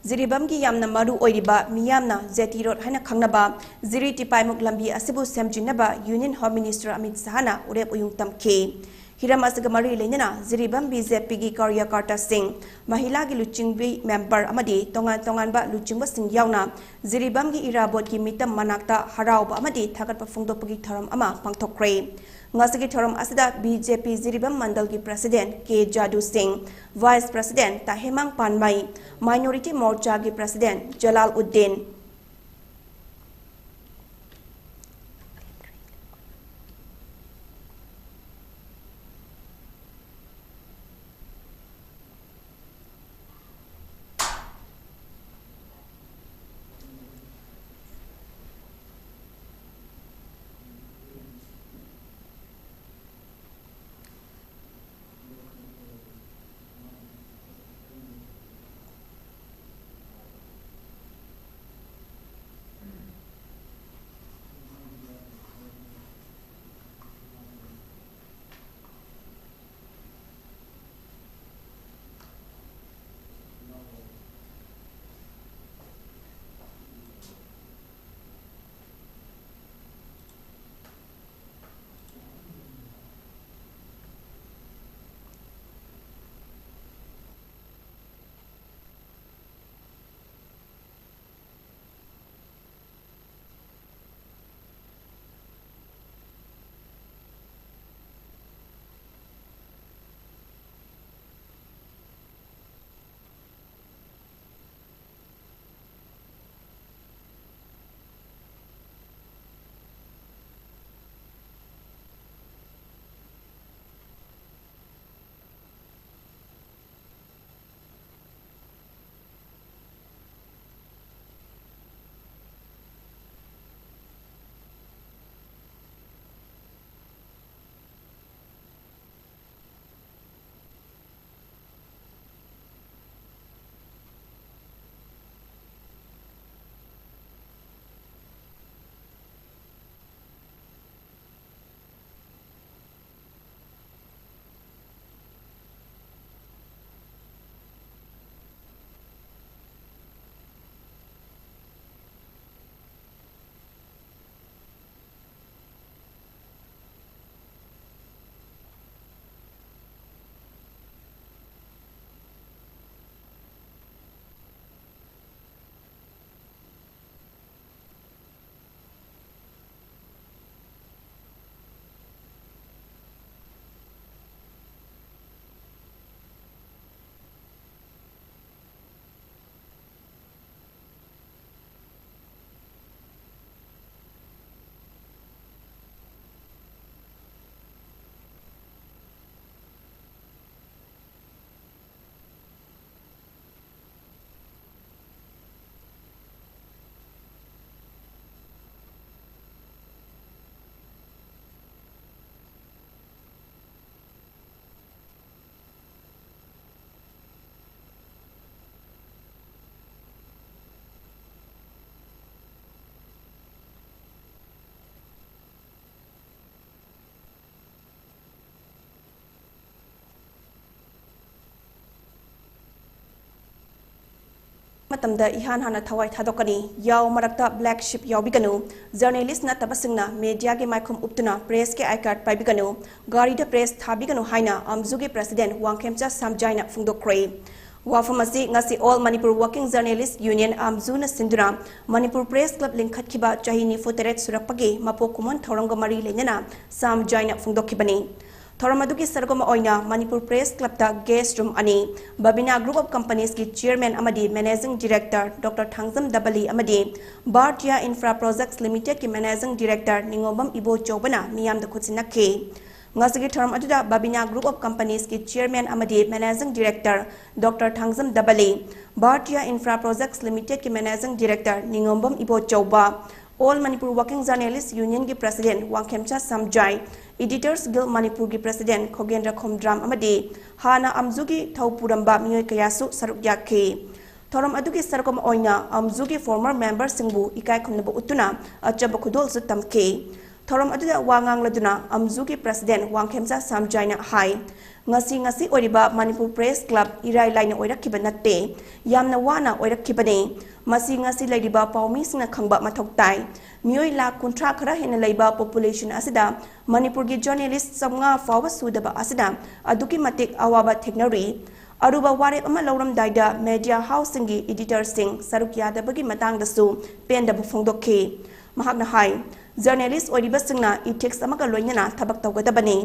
ꯖꯤꯔꯤꯕꯥꯝꯒꯤ ꯌꯥꯝꯅ ꯃꯔꯨ ꯑꯣꯏꯔꯤꯕ ꯃꯤꯌꯥꯝꯅ ꯖꯦꯇꯤ ꯔꯣꯗ ꯍꯥꯏꯅ ꯈꯪꯅꯕ ꯖꯤꯔꯤ ꯇꯤꯄꯥꯏꯃꯨꯛ ꯂꯝꯕꯤ ꯑꯁꯤꯕꯨ ꯁꯦꯝꯖꯤꯟꯅꯕ ꯌꯨꯅꯤꯌꯟ ꯍꯣꯝ ꯃꯤꯅꯤꯁꯇꯔ ꯑꯃꯤꯠ ꯁꯍꯥꯅ ꯎꯔꯦꯞ ꯎꯌꯨꯡ ꯇꯝꯈꯤ꯫ ꯍꯤꯔꯝ ꯑꯁꯤꯒ ꯃꯔꯤ ꯂꯩꯅꯅ ꯖꯤꯔꯤꯕꯥꯝ ꯕꯤꯖꯦꯄꯤꯒꯤ ꯀꯥꯔꯌꯀꯔꯇꯥꯁꯤꯡ, ꯃꯍꯤꯂꯥꯒꯤ ꯂꯨꯆꯤꯡꯕꯤ ꯃꯦꯝꯕꯔ ꯑꯃꯗꯤ ꯇꯣꯉꯥꯟ ꯇꯣꯉꯥꯟꯕ ꯂꯨꯆꯤꯡꯕꯁꯤꯡ ꯌꯥꯎꯅ ꯖꯤꯔꯤꯕꯥꯝꯒꯤ ꯏꯔꯥꯕꯣꯠꯀꯤ ꯃꯤꯇꯝ ꯃꯅꯥꯛꯇ ꯍꯔꯥꯎꯕ ꯑꯃꯗꯤ ꯊꯥꯒꯠꯄ ꯐꯣꯡꯗꯣꯛꯄꯒꯤ ꯊꯧꯔꯝ ꯑꯃ ꯄꯥꯡꯊꯣꯛꯈ꯭ꯔꯦ꯫ ꯉꯁꯤꯒꯤ ꯊꯧꯔꯝ ꯑꯁꯤꯗ ꯕꯤꯖꯦꯄꯤ ꯖꯤꯔꯤꯕꯥꯝ ꯃꯟꯗꯜꯒꯤ ꯄ꯭ꯔꯁꯤꯗꯦꯟ ꯀꯦ ꯖꯥꯗꯨ ꯁꯤꯡ, vice president ꯇꯥꯍꯦꯃꯥꯡ ꯄꯥꯟꯃꯩ, minority ꯃꯣꯔꯆꯥꯒꯤ president Jalal Uddin, ꯃꯇꯝꯗ ꯏꯍꯥꯟ ꯍꯥꯟꯅ ꯊꯋꯥꯏ ꯊꯥꯗꯣꯛꯀꯅꯤ꯫ ꯌꯥꯎ ꯃꯔꯛꯇ black sheep ꯌꯥꯎꯕꯤꯒꯅꯨ꯫ Journalist ꯅꯠꯇꯕꯁꯤꯡꯅ mediaꯒꯤ ꯃꯥꯏꯈꯨꯝ ꯎꯞꯇꯨꯅ pressꯀꯤ I card ꯄꯥꯏꯕꯤꯒꯅꯨ꯫ ꯒꯥꯔꯤꯗ press ꯊꯥꯕꯤꯒꯅꯨ ꯍꯥꯏꯅ ꯑꯝꯖꯨꯒꯤ president ꯋꯥꯡꯈꯦꯝꯆꯥ ꯁꯥꯝꯖꯥꯏꯅ ꯐꯣꯡꯗꯣꯛꯈ꯭ꯔꯦ꯫ ꯋꯥꯐꯝ ꯑꯁꯤ ꯉꯁꯤ All Manipur Working Journalist Union, ꯑꯝꯖꯨꯅ ꯁꯤꯟꯗꯨꯅ Manipur Press Club ꯂꯤꯡꯈꯠꯈꯤꯕ ꯆꯍꯤ ꯅꯤꯐꯨ ꯇꯔꯦꯠ ꯁꯨꯔꯛꯄꯒꯤ ꯃꯄꯣꯛ ꯀꯨꯝꯑꯣꯟ ꯊꯧꯔꯝꯒ ꯃꯔꯤ ꯂꯩꯅꯅ ꯁꯥꯝꯖꯥꯏꯅ ꯐꯣꯡꯗꯣꯛꯈꯤꯕꯅꯤ꯫ ꯊꯧꯔꯝ ꯑꯗꯨꯒꯤ ꯁꯔꯨꯛ ꯑꯃ ꯑꯣꯏꯅ Manipur Press Clubꯇ guest room ꯑꯅꯤ, Babina Group of Companiesꯀꯤ chairman ꯑꯃꯗꯤ managing director Doctor ꯊꯥꯡꯖꯝ ꯗꯕꯂꯤ ꯑꯃꯗꯤ Bhartiya Infra Projects Limitedꯀꯤ managing director ꯅꯤꯉꯣꯝꯕꯝ ꯏꯕꯣꯆꯧꯕꯅ ꯃꯤꯌꯥꯝꯗ ꯈꯨꯠꯁꯤꯟꯅꯈꯤ꯫ ꯉꯁꯤꯒꯤ ꯊꯧꯔꯝ ꯑꯗꯨꯗ Babina Group of Companiesꯀꯤ chairman ꯑꯃꯗꯤ managing director Doctor Thangjam ꯗꯕꯂꯤ, Bhartiya Infra Projects Limitedꯀꯤ managing director ꯅꯤꯉꯣꯝꯕꯝ Ibochouba, All Manipur Working Journalist Unionꯒꯤ president Wangkhemcha ꯁꯥꯝꯖꯥꯏ, Editors Guild ꯃꯅꯤꯄꯨꯔꯒꯤ president ꯈꯣꯒꯦꯟꯗ꯭ꯔ Khomdram ꯑꯃꯗꯤ ꯍꯥꯟꯅ ꯑꯝꯖꯨꯒꯤ ꯊꯧ ꯄꯨꯔꯝꯕ ꯃꯤꯑꯣꯏ ꯀꯌꯥꯁꯨ ꯁꯔꯨꯛ ꯌꯥꯈꯤ꯫ ꯊꯧꯔꯝ ꯑꯗꯨꯒꯤ ꯁꯔꯨꯛ ꯑꯃ ꯑꯣꯏꯅ ꯑꯝꯖꯨꯒꯤ former memberꯁꯤꯡꯕꯨ ꯏꯀꯥꯏ ꯈꯨꯝꯅꯕ ꯎꯠꯇꯨꯅ ꯑꯆꯝꯕ ꯈꯨꯗꯣꯜꯁꯨ ꯇꯝꯈꯤ꯫ ꯊꯧꯔꯝ ꯑꯗꯨꯗ ꯋꯥ ꯉꯥꯡꯂꯗꯨꯅ ꯑꯝꯖꯨꯒꯤ president ꯋꯥꯡꯈꯦꯝꯆꯥ ꯁꯥꯝꯖꯥꯏꯅ ꯍꯥꯏ, ꯉꯁꯤ ꯉꯁꯤ ꯑꯣꯏꯔꯤꯕ Manipur Press Club ꯏꯔꯥꯏ ꯂꯥꯏꯅ ꯑꯣꯏꯔꯛꯈꯤꯕ ꯅꯠꯇꯦ, ꯌꯥꯝꯅ ꯋꯥꯅ ꯑꯣꯏꯔꯛꯈꯤꯕꯅꯤ꯫ ꯃꯁꯤ ꯉꯁꯤ ꯂꯩꯔꯤꯕ ꯄꯥꯎꯃꯤꯁꯤꯡꯅ ꯈꯪꯕ ꯃꯊꯧ ꯇꯥꯏ꯫ ꯃꯤꯑꯣꯏ ꯂꯥꯈ ꯀꯨꯟꯊ꯭ꯔꯥ ꯈꯔ ꯍꯦꯟꯅ ꯂꯩꯕ population ꯑꯁꯤꯗ ꯃꯅꯤꯄꯨꯔꯒꯤ journalist ꯆꯥꯝꯃꯉꯥ ꯐꯥꯎꯕ ꯁꯨꯗꯕ ꯑꯁꯤꯅ ꯑꯗꯨꯛꯀꯤ ꯃꯇꯤꯛ ꯑꯋꯥꯕ ꯊꯦꯡꯅꯔꯤ꯫ ꯑꯔꯨꯕ ꯋꯥꯔꯦꯞ ꯑꯃ ꯂꯧꯔꯝꯗꯥꯏꯗ media houseꯁꯤꯡꯒꯤ editorꯁꯤꯡ ꯁꯔꯨꯛ ꯌꯥꯗꯕꯒꯤ ꯃꯇꯥꯡꯗꯁꯨ ꯄꯦꯟꯗꯕ ꯐꯣꯡꯗꯣꯛꯈꯤ꯫ ꯃꯍꯥꯛꯅ ꯍꯥꯏ, journalist ꯑꯣꯏꯔꯤꯕꯁꯤꯡꯅ ethics ꯑꯃꯒ ꯂꯣꯏꯅꯅ ꯊꯕꯛ ꯇꯧꯒꯗꯕꯅꯤ꯫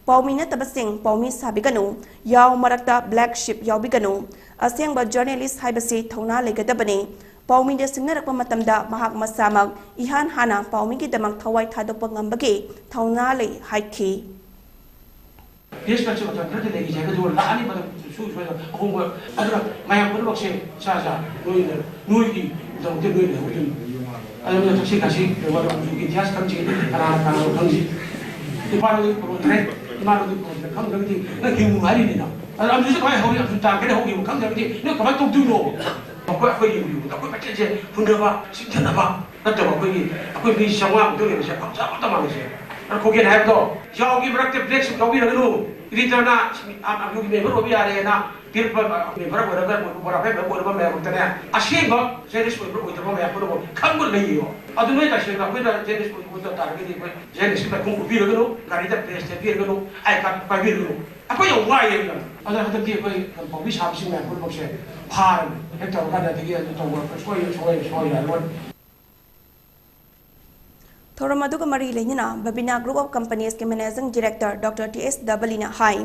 ꯄꯥꯎꯃꯤ ꯅꯠꯇꯕꯁꯤꯡ ꯄꯥꯎꯃꯤ ꯁꯥꯕꯤꯒꯅꯨ, ꯌꯥꯎ ꯃꯔꯛꯇ black sheep ꯌꯥꯎꯕꯤꯒꯅꯨ꯫ ꯑꯁꯦꯡꯕ journalist ꯍꯥꯏꯕꯁꯤ ꯊꯧꯅꯥ ꯂꯩꯒꯗꯕꯅꯤ꯫ ꯄꯥꯎꯃꯤꯗ ꯁꯤꯡꯅꯔꯛꯄ ꯃꯇꯝꯗ ꯃꯍꯥꯛ ꯃꯁꯥꯃꯛ ꯏꯍꯥꯟ ꯍꯥꯟꯅ ꯄꯥꯎꯃꯤꯒꯤꯗꯃꯛ ꯊꯋꯥꯏ ꯊꯥꯗꯣꯛꯄ ꯉꯝꯕꯒꯤ ꯊꯧꯅꯥ ꯂꯩ ꯍꯥꯏꯈꯤ꯫ Press Clubꯁꯦ ꯃꯇꯝ ꯈꯔꯗꯤ ꯂꯩꯈꯤꯁꯦ, ꯑꯗꯨꯒ ꯂꯥꯛꯑꯅꯤ ꯃꯇꯝ ꯁꯨ ꯁꯣꯏꯗ ꯑꯍꯣꯡꯕ꯫ ꯑꯗꯨꯅ ꯃꯌꯥꯝ ꯄꯨꯝꯅꯃꯛꯁꯦ ꯏꯁꯥ ꯏꯁꯥ ꯅꯣꯏꯅ, ꯅꯣꯏꯒꯤꯗꯃꯛꯇ ꯅꯣꯏ ꯂꯩꯍꯧꯗꯣꯏꯅꯤ꯫ ꯑꯗꯨꯅ ꯊꯛꯁꯤ ꯈꯥꯁꯤ ꯂꯩꯕ ꯑꯃꯁꯨ ꯏꯇꯤꯍꯥꯁ ꯈꯪꯁꯤ, ꯀꯅꯥꯅ ꯀꯅꯥꯅꯣ ꯈꯪꯁꯤ꯫ ꯏꯄꯥꯅꯗꯤ ꯄꯨꯔꯛꯇ꯭ꯔꯦ, ꯏꯃꯥꯅꯗꯤ ꯄꯨꯔꯛꯇ꯭ꯔꯦ, ꯈꯪꯗ꯭ꯔꯒꯗꯤ ꯅꯪ ꯍꯤꯡꯉꯨ ꯍꯥꯏꯔꯤꯅꯤꯅ꯫ ꯑꯗꯨꯅ ꯑꯝꯁꯨ ꯀꯃꯥꯏꯅ ꯍꯧꯔꯤ, ꯑꯝꯁꯨ ꯇꯥꯡ ꯀꯩꯗ ꯍꯧꯈꯤꯕ ꯈꯪꯗ꯭ꯔꯒꯗꯤ ꯅꯪ ꯀꯃꯥꯏꯅ ꯇꯧꯗꯣꯏꯅꯣ? ꯑꯩꯈꯣꯏ, ꯑꯩꯈꯣꯏ ꯌꯦꯡꯕꯤꯌꯨ, ꯑꯩꯈꯣꯏ ꯃꯆꯦꯠꯁꯦ ꯍꯨꯟꯗꯕ, ꯁꯤꯡꯊꯅꯕ ꯅꯠꯇꯕ, ꯑꯩꯈꯣꯏꯒꯤ, ꯑꯩꯈꯣꯏ ꯃꯤ ꯆꯥꯝꯃꯉꯥ ꯃꯨꯛꯇ ꯂꯩꯕꯁꯦ ꯄꯥꯝꯖꯕ ꯑꯝꯇ ꯃꯥꯟꯅꯁꯦ꯫ ꯈꯣꯒꯦꯟ ꯍꯥꯏꯕꯗꯣ, ꯌꯥꯎꯒꯤ ꯃꯔꯛꯇ black sheep ꯌꯥꯎꯕꯤꯔꯒꯅꯨ꯫ Editor-ꯅ ꯑꯥꯝ ꯑꯥꯗꯃꯤꯒꯤ member ꯑꯣꯏꯕ ꯌꯥꯔꯦꯅ ꯄꯤꯔꯛꯄ member ꯑꯣꯏꯔꯒ ꯃꯣꯔꯥ ꯐꯦ member ꯑꯣꯏꯔꯕ ꯃꯌꯥꯝ ꯈꯛꯇꯅꯦ꯫ ꯑꯁꯦꯡꯕ journalist ꯑꯣꯏꯕ ꯑꯣꯏꯗꯕ ꯃꯌꯥꯝ ꯄꯨꯝꯅꯃꯛ ꯈꯪꯕ ꯂꯩꯌꯦꯕ꯫ ꯑꯗꯨ ꯅꯣꯏ ꯇꯁꯦꯡꯅ ꯑꯩꯈꯣꯏꯅ journalist ꯑꯣꯏꯕ ꯑꯣꯏꯗ ꯇꯥꯔꯒꯗꯤ ꯑꯩꯈꯣꯏ journalist ꯂꯥꯏꯈꯣꯡ ꯎꯞꯄꯤꯔꯒꯅꯨ, ꯒꯥꯔꯤꯗ badge ꯊꯦꯠꯄꯤꯔꯒꯅꯨ, I card ꯄꯥꯏꯕꯤꯔꯒꯅꯨ꯫ ꯑꯩꯈꯣꯏ ꯌꯥꯝ ꯋꯥꯏꯌꯦ ꯑꯗꯨꯅ꯫ ꯑꯗꯣ ꯍꯟꯗꯛꯇꯤ ꯑꯩꯈꯣꯏ ꯄꯥꯎꯃꯤ ꯁꯥꯕꯁꯤꯡ ꯃꯌꯥꯝ ꯄꯨꯝꯅꯃꯛꯁꯦ ꯐꯥꯔꯅꯤ꯫ ꯍꯦꯛ ꯇꯧꯔꯀꯥꯟꯗ ꯑꯗꯒꯤ ꯑꯗꯨ ꯇꯧꯕ ꯁꯣꯏ-, ꯁꯣꯏ-, ꯁꯣꯏꯔꯔꯣꯏ꯫ ꯊꯧꯔꯝ ꯑꯗꯨꯒ ꯃꯔꯤ ꯂꯩꯅꯅ Babina Group of Companies-ꯀꯤ Managing Director Doctor T S ꯗꯕꯂꯤꯅ ꯍꯥꯏ,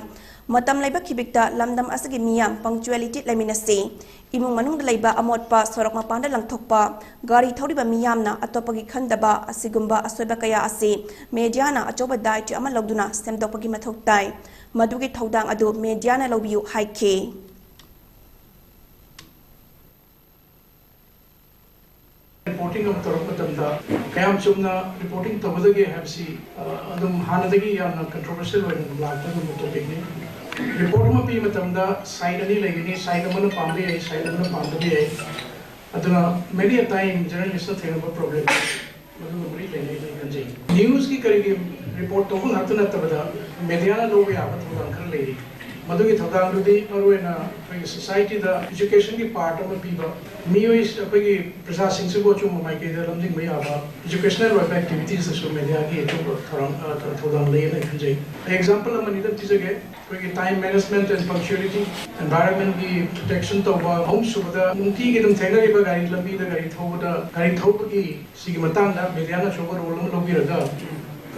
ꯃꯇꯝ ꯂꯩꯕ ꯈꯤꯕꯤꯛꯇ ꯂꯝꯗꯝ ꯑꯁꯤꯒꯤ ꯃꯤꯌꯥꯝ punctuality ꯂꯩꯃꯤꯟꯅꯁꯤ꯫ ꯏꯃꯨꯡ ꯃꯅꯨꯡꯗ ꯂꯩꯕ ꯑꯃꯣꯠꯄ ꯁꯣꯔꯣꯛ ꯃꯄꯥꯟꯗ ꯂꯪꯊꯣꯛꯄ, ꯒꯥꯔꯤ ꯊꯧꯔꯤꯕ ꯃꯤꯌꯥꯝꯅ ꯑꯇꯣꯞꯄꯒꯤ ꯈꯟꯗꯕ ꯑꯁꯤꯒꯨꯝꯕ ꯑꯁꯣꯏꯕ ꯀꯌꯥ ꯑꯁꯤ media-ꯅ ꯑꯆꯧꯕ ꯗꯥꯏꯇ꯭ꯋ ꯑꯃ ꯂꯧꯗꯨꯅ ꯁꯦꯝꯗꯣꯛꯄꯒꯤ ꯃꯊꯧ ꯇꯥꯏ꯫ ꯃꯗꯨꯒꯤ ꯊꯧꯗꯥꯡ ꯑꯗꯨ media-ꯅ ꯂꯧꯕꯤꯌꯨ ꯍꯥꯏꯈꯤ꯫ Reporting ꯑꯃ ꯇꯧꯔꯛꯄ ꯃꯇꯝꯗ ꯀꯌꯥꯝ ꯆꯨꯝꯅ reporting ꯇꯧꯒꯗꯒꯦ ꯍꯥꯏꯕꯁꯤ, ꯑ, ꯑꯗꯨꯝ ꯍꯥꯟꯅꯗꯒꯤ ꯌꯥꯝꯅ controversial ꯑꯣꯏꯅ ꯑꯗꯨꯝ ꯂꯥꯛꯄ ꯑꯗꯨꯒꯨꯝꯕ topic-ꯅꯤ꯫ Report ꯑꯃ ꯄꯤꯕ ꯃꯇꯝꯗ side ꯑꯅꯤ ꯂꯩꯒꯅꯤ, side ꯑꯃꯅ ꯄꯥꯝꯕ ꯌꯥꯏ, side ꯑꯃꯅ ꯄꯥꯝꯗꯕ ꯌꯥꯏ꯫ ꯑꯗꯨꯅ many a time journalist-ꯅ ꯊꯦꯡꯅꯕ problem ꯃꯗꯨꯒ ꯃꯔꯤ ꯂꯩꯅꯩ ꯍꯥꯏꯅ ꯈꯟꯖꯩ꯫ News-ꯀꯤ ꯀꯔꯤꯒꯤ report ꯇꯧꯕ ꯉꯥꯛꯇ ꯅꯠꯇꯕꯗ media-ꯅ ꯂꯧꯕ ꯌꯥꯕ ꯊꯧꯗꯥꯡ ꯈꯔ ꯂꯩꯔꯤ꯫ ꯃꯗꯨꯒꯤ ꯊꯧꯗꯥꯡꯗꯨꯗꯤ ꯃꯔꯨꯑꯣꯏꯅ ꯑꯩꯈꯣꯏꯒꯤ society-ꯗ education-ꯒꯤ part ꯑꯃ ꯄꯤꯕ, ꯃꯤꯑꯣꯏ ꯑꯩꯈꯣꯏꯒꯤ ꯄ꯭ꯔꯖꯥꯁꯤꯡꯁꯤꯕꯨ ꯑꯆꯨꯝꯕ ꯃꯥꯏꯀꯩꯗ ꯂꯝꯖꯤꯡꯕ ꯌꯥꯕ educational ꯑꯣꯏꯕ activities-ꯇꯁꯨ media-ꯒꯤ ꯑꯆꯧꯕ ꯊꯧꯔꯥꯡ, ꯑ, ꯊꯧꯗꯥꯡ ꯂꯩ ꯍꯥꯏꯅ ꯈꯟꯖꯩ꯫ ꯑꯩ example ꯑꯃꯅꯤꯗ ꯄꯤꯖꯒꯦ꯫ ꯑꯩꯈꯣꯏꯒꯤ time management and punctuality, environment-ꯀꯤ protection ꯇꯧꯕ, ꯑꯍꯨꯝꯁꯨꯕꯗ ꯅꯨꯡꯇꯤꯒꯤ ꯑꯗꯨꯝ ꯊꯦꯡꯅꯔꯤꯕ ꯒꯥꯔꯤ ꯂꯝꯕꯤꯗ ꯒꯥꯔꯤ ꯊꯧꯕꯗ, ꯒꯥꯔꯤ ꯊꯧꯕꯒꯤ ꯁꯤꯒꯤ ꯃꯇꯥꯡꯗ media-ꯅ ꯑꯆꯧꯕ role ꯑꯃ ꯂꯧꯕꯤꯔꯒ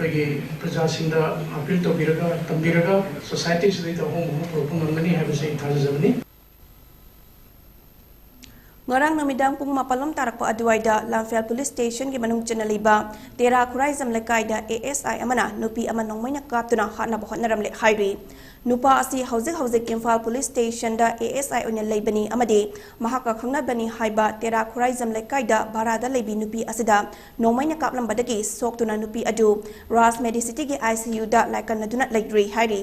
ꯑꯩꯈꯣꯏꯒꯤ ꯄ꯭ꯔꯖꯥꯁꯤꯡꯗ appeal ꯇꯧꯕꯤꯔꯒ, ꯇꯝꯕꯤꯔꯒ society-ꯁꯤꯗꯩꯗ ꯑꯍꯣꯡꯕ ꯑꯃ ꯄꯨꯔꯛꯄ ꯉꯝꯒꯅꯤ ꯍꯥꯏꯕꯁꯤ ꯑꯩ ꯊꯥꯖꯖꯕꯅꯤ꯫ ꯉꯔꯥꯡ ꯅꯨꯃꯤꯗꯥꯡ ꯄꯨꯡ ꯃꯥꯄꯜ ꯂꯣꯝ ꯇꯥꯔꯛꯄ ꯑꯗꯨꯋꯥꯏꯗ ꯂꯝꯐꯦꯜ police station-ꯒꯤ ꯃꯅꯨꯡ ꯆꯟꯅ ꯂꯩꯕ ꯇꯦꯔꯥ ꯈꯨꯔꯥꯏꯖꯝ ꯂꯩꯀꯥꯏꯗ ꯑꯦ ꯑꯦꯁ ꯑꯥꯏ ꯑꯃꯅ ꯅꯨꯄꯤ ꯑꯃ ꯅꯣꯡꯃꯩꯅ ꯀꯥꯞꯇꯨꯅ ꯍꯥꯠꯅꯕ ꯍꯣꯠꯅꯔꯝꯂꯦ ꯍꯥꯏꯔꯤ꯫ ꯅꯨꯄꯥ ꯑꯁꯤ ꯍꯧꯖꯤꯛ ꯍꯧꯖꯤꯛ ꯏꯝꯐꯥꯜ police station-ꯗ ꯑꯦ ꯑꯦꯁ ꯑꯥꯏ ꯑꯣꯏꯅ ꯂꯩꯕꯅꯤ ꯑꯃꯗꯤ ꯃꯍꯥꯛꯀ ꯈꯪꯅꯕꯅꯤ ꯍꯥꯏꯕ ꯇꯦꯔꯥ ꯈꯨꯔꯥꯏꯖꯝ ꯂꯩꯀꯥꯏꯗ ꯚꯔꯥꯗ ꯂꯩꯕꯤ ꯅꯨꯄꯤ ꯑꯁꯤꯗ ꯅꯣꯡꯃꯩꯅ ꯀꯥꯞꯂꯝꯕꯗꯒꯤ ꯁꯣꯛꯇꯨꯅ ꯅꯨꯄꯤ ꯑꯗꯨ ꯔꯥꯖ ꯃꯦꯗꯤꯁꯤꯇꯤꯒꯤ ꯑꯥꯏ ꯁꯤ ꯌꯨꯗ ꯂꯥꯏꯀꯠꯅꯗꯨꯅ ꯂꯩꯔꯤ ꯍꯥꯏꯔꯤ꯫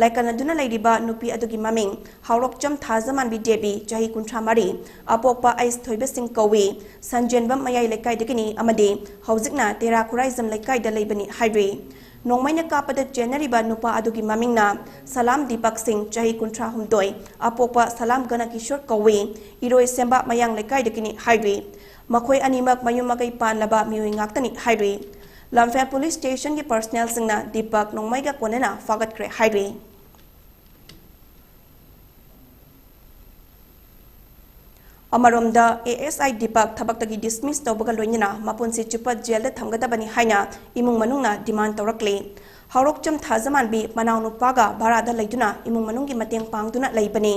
ꯂꯥꯏꯀꯠꯅꯗꯨꯅ ꯂꯩꯔꯤꯕ ꯅꯨꯄꯤ ꯑꯗꯨꯒꯤ ꯃꯃꯤꯡ ꯍꯥꯎꯔꯣꯛꯆꯝ ꯊꯥꯖꯃꯥꯟꯕꯤ ꯗꯦꯕꯤ, ꯆꯍꯤ ꯀꯨꯟꯊ꯭ꯔꯥ ꯃꯔꯤ, ꯑꯄꯣꯛꯄ ꯑꯩꯁ ꯊꯣꯏꯕꯁꯤꯡ ꯀꯧꯏ, ꯁꯟꯖꯦꯟꯕꯝ ꯃꯌꯥꯏ ꯂꯩꯀꯥꯏꯗꯒꯤꯅꯤ ꯑꯃꯗꯤ ꯍꯧꯖꯤꯛꯅ ꯇꯦꯔꯥ ꯈꯨꯔꯥꯏꯖꯝ ꯂꯩꯀꯥꯏꯗ ꯂꯩꯕꯅꯤ ꯍꯥꯏꯔꯤ꯫ ꯅꯣꯡꯃꯩꯅ ꯀꯥꯞꯄꯗ ꯆꯦꯟꯅꯔꯤꯕ ꯅꯨꯄꯥ ꯑꯗꯨꯒꯤ ꯃꯃꯤꯡꯅ ꯁꯂꯥꯝ ꯗꯤꯄꯛ ꯁꯤꯡ, ꯆꯍꯤ ꯀꯨꯟꯊ꯭ꯔꯥ ꯍꯨꯝꯗꯣꯏ, ꯑꯄꯣꯛꯄ ꯁꯂꯥꯝ ꯒꯅꯀꯤꯁꯣꯔ ꯀꯧꯏ, ꯏꯔꯣꯏꯁꯦꯝꯕ ꯃꯌꯥꯡ ꯂꯩꯀꯥꯏꯗꯒꯤꯅꯤ ꯍꯥꯏꯔꯤ꯫ ꯃꯈꯣꯏ ꯑꯅꯤꯃꯛ ꯃꯌꯨꯝ ꯃꯀꯩ ꯄꯥꯟꯂꯕ ꯃꯤꯑꯣꯏ ꯉꯥꯛꯇꯅꯤ ꯍꯥꯏꯔꯤ꯫ ꯂꯝꯐꯦꯜ ꯄꯨꯂꯤꯁ ꯁ꯭ꯇꯦꯁꯟꯒꯤ ꯄꯔꯁꯅꯦꯜꯁꯤꯡꯅ ꯗꯤꯄꯛ ꯅꯣꯡꯃꯩꯒ ꯀꯣꯟꯅꯅ ꯐꯥꯒꯠꯈ꯭ꯔꯦ ꯍꯥꯏꯔꯤ꯫ ꯑꯃꯔꯣꯝꯗ, ꯑꯦ ꯑꯦꯁ ꯑꯥꯏ ꯗꯤꯄꯛ ꯊꯕꯛꯇꯒꯤ ꯗꯤꯁꯃꯤꯁ ꯇꯧꯕꯒ ꯂꯣꯏꯅꯅ ꯃꯄꯨꯟꯁꯤ ꯆꯨꯞꯄ ꯖꯦꯜꯗ ꯊꯝꯒꯗꯕꯅꯤ ꯍꯥꯏꯅ ꯏꯃꯨꯡ ꯃꯅꯨꯡꯅ ꯗꯤꯃꯥꯟ ꯇꯧꯔꯛꯂꯤ꯫ ꯍꯧꯔꯣꯛꯆꯝ ꯊꯥꯖꯃꯥꯟꯕꯤ ꯃꯅꯥꯎꯅꯨꯄꯥꯒ ꯚꯔꯥꯗ ꯂꯩꯗꯨꯅ ꯏꯃꯨꯡ ꯃꯅꯨꯡꯒꯤ ꯃꯇꯦꯡ ꯄꯥꯡꯗꯨꯅ ꯂꯩꯕꯅꯤ꯫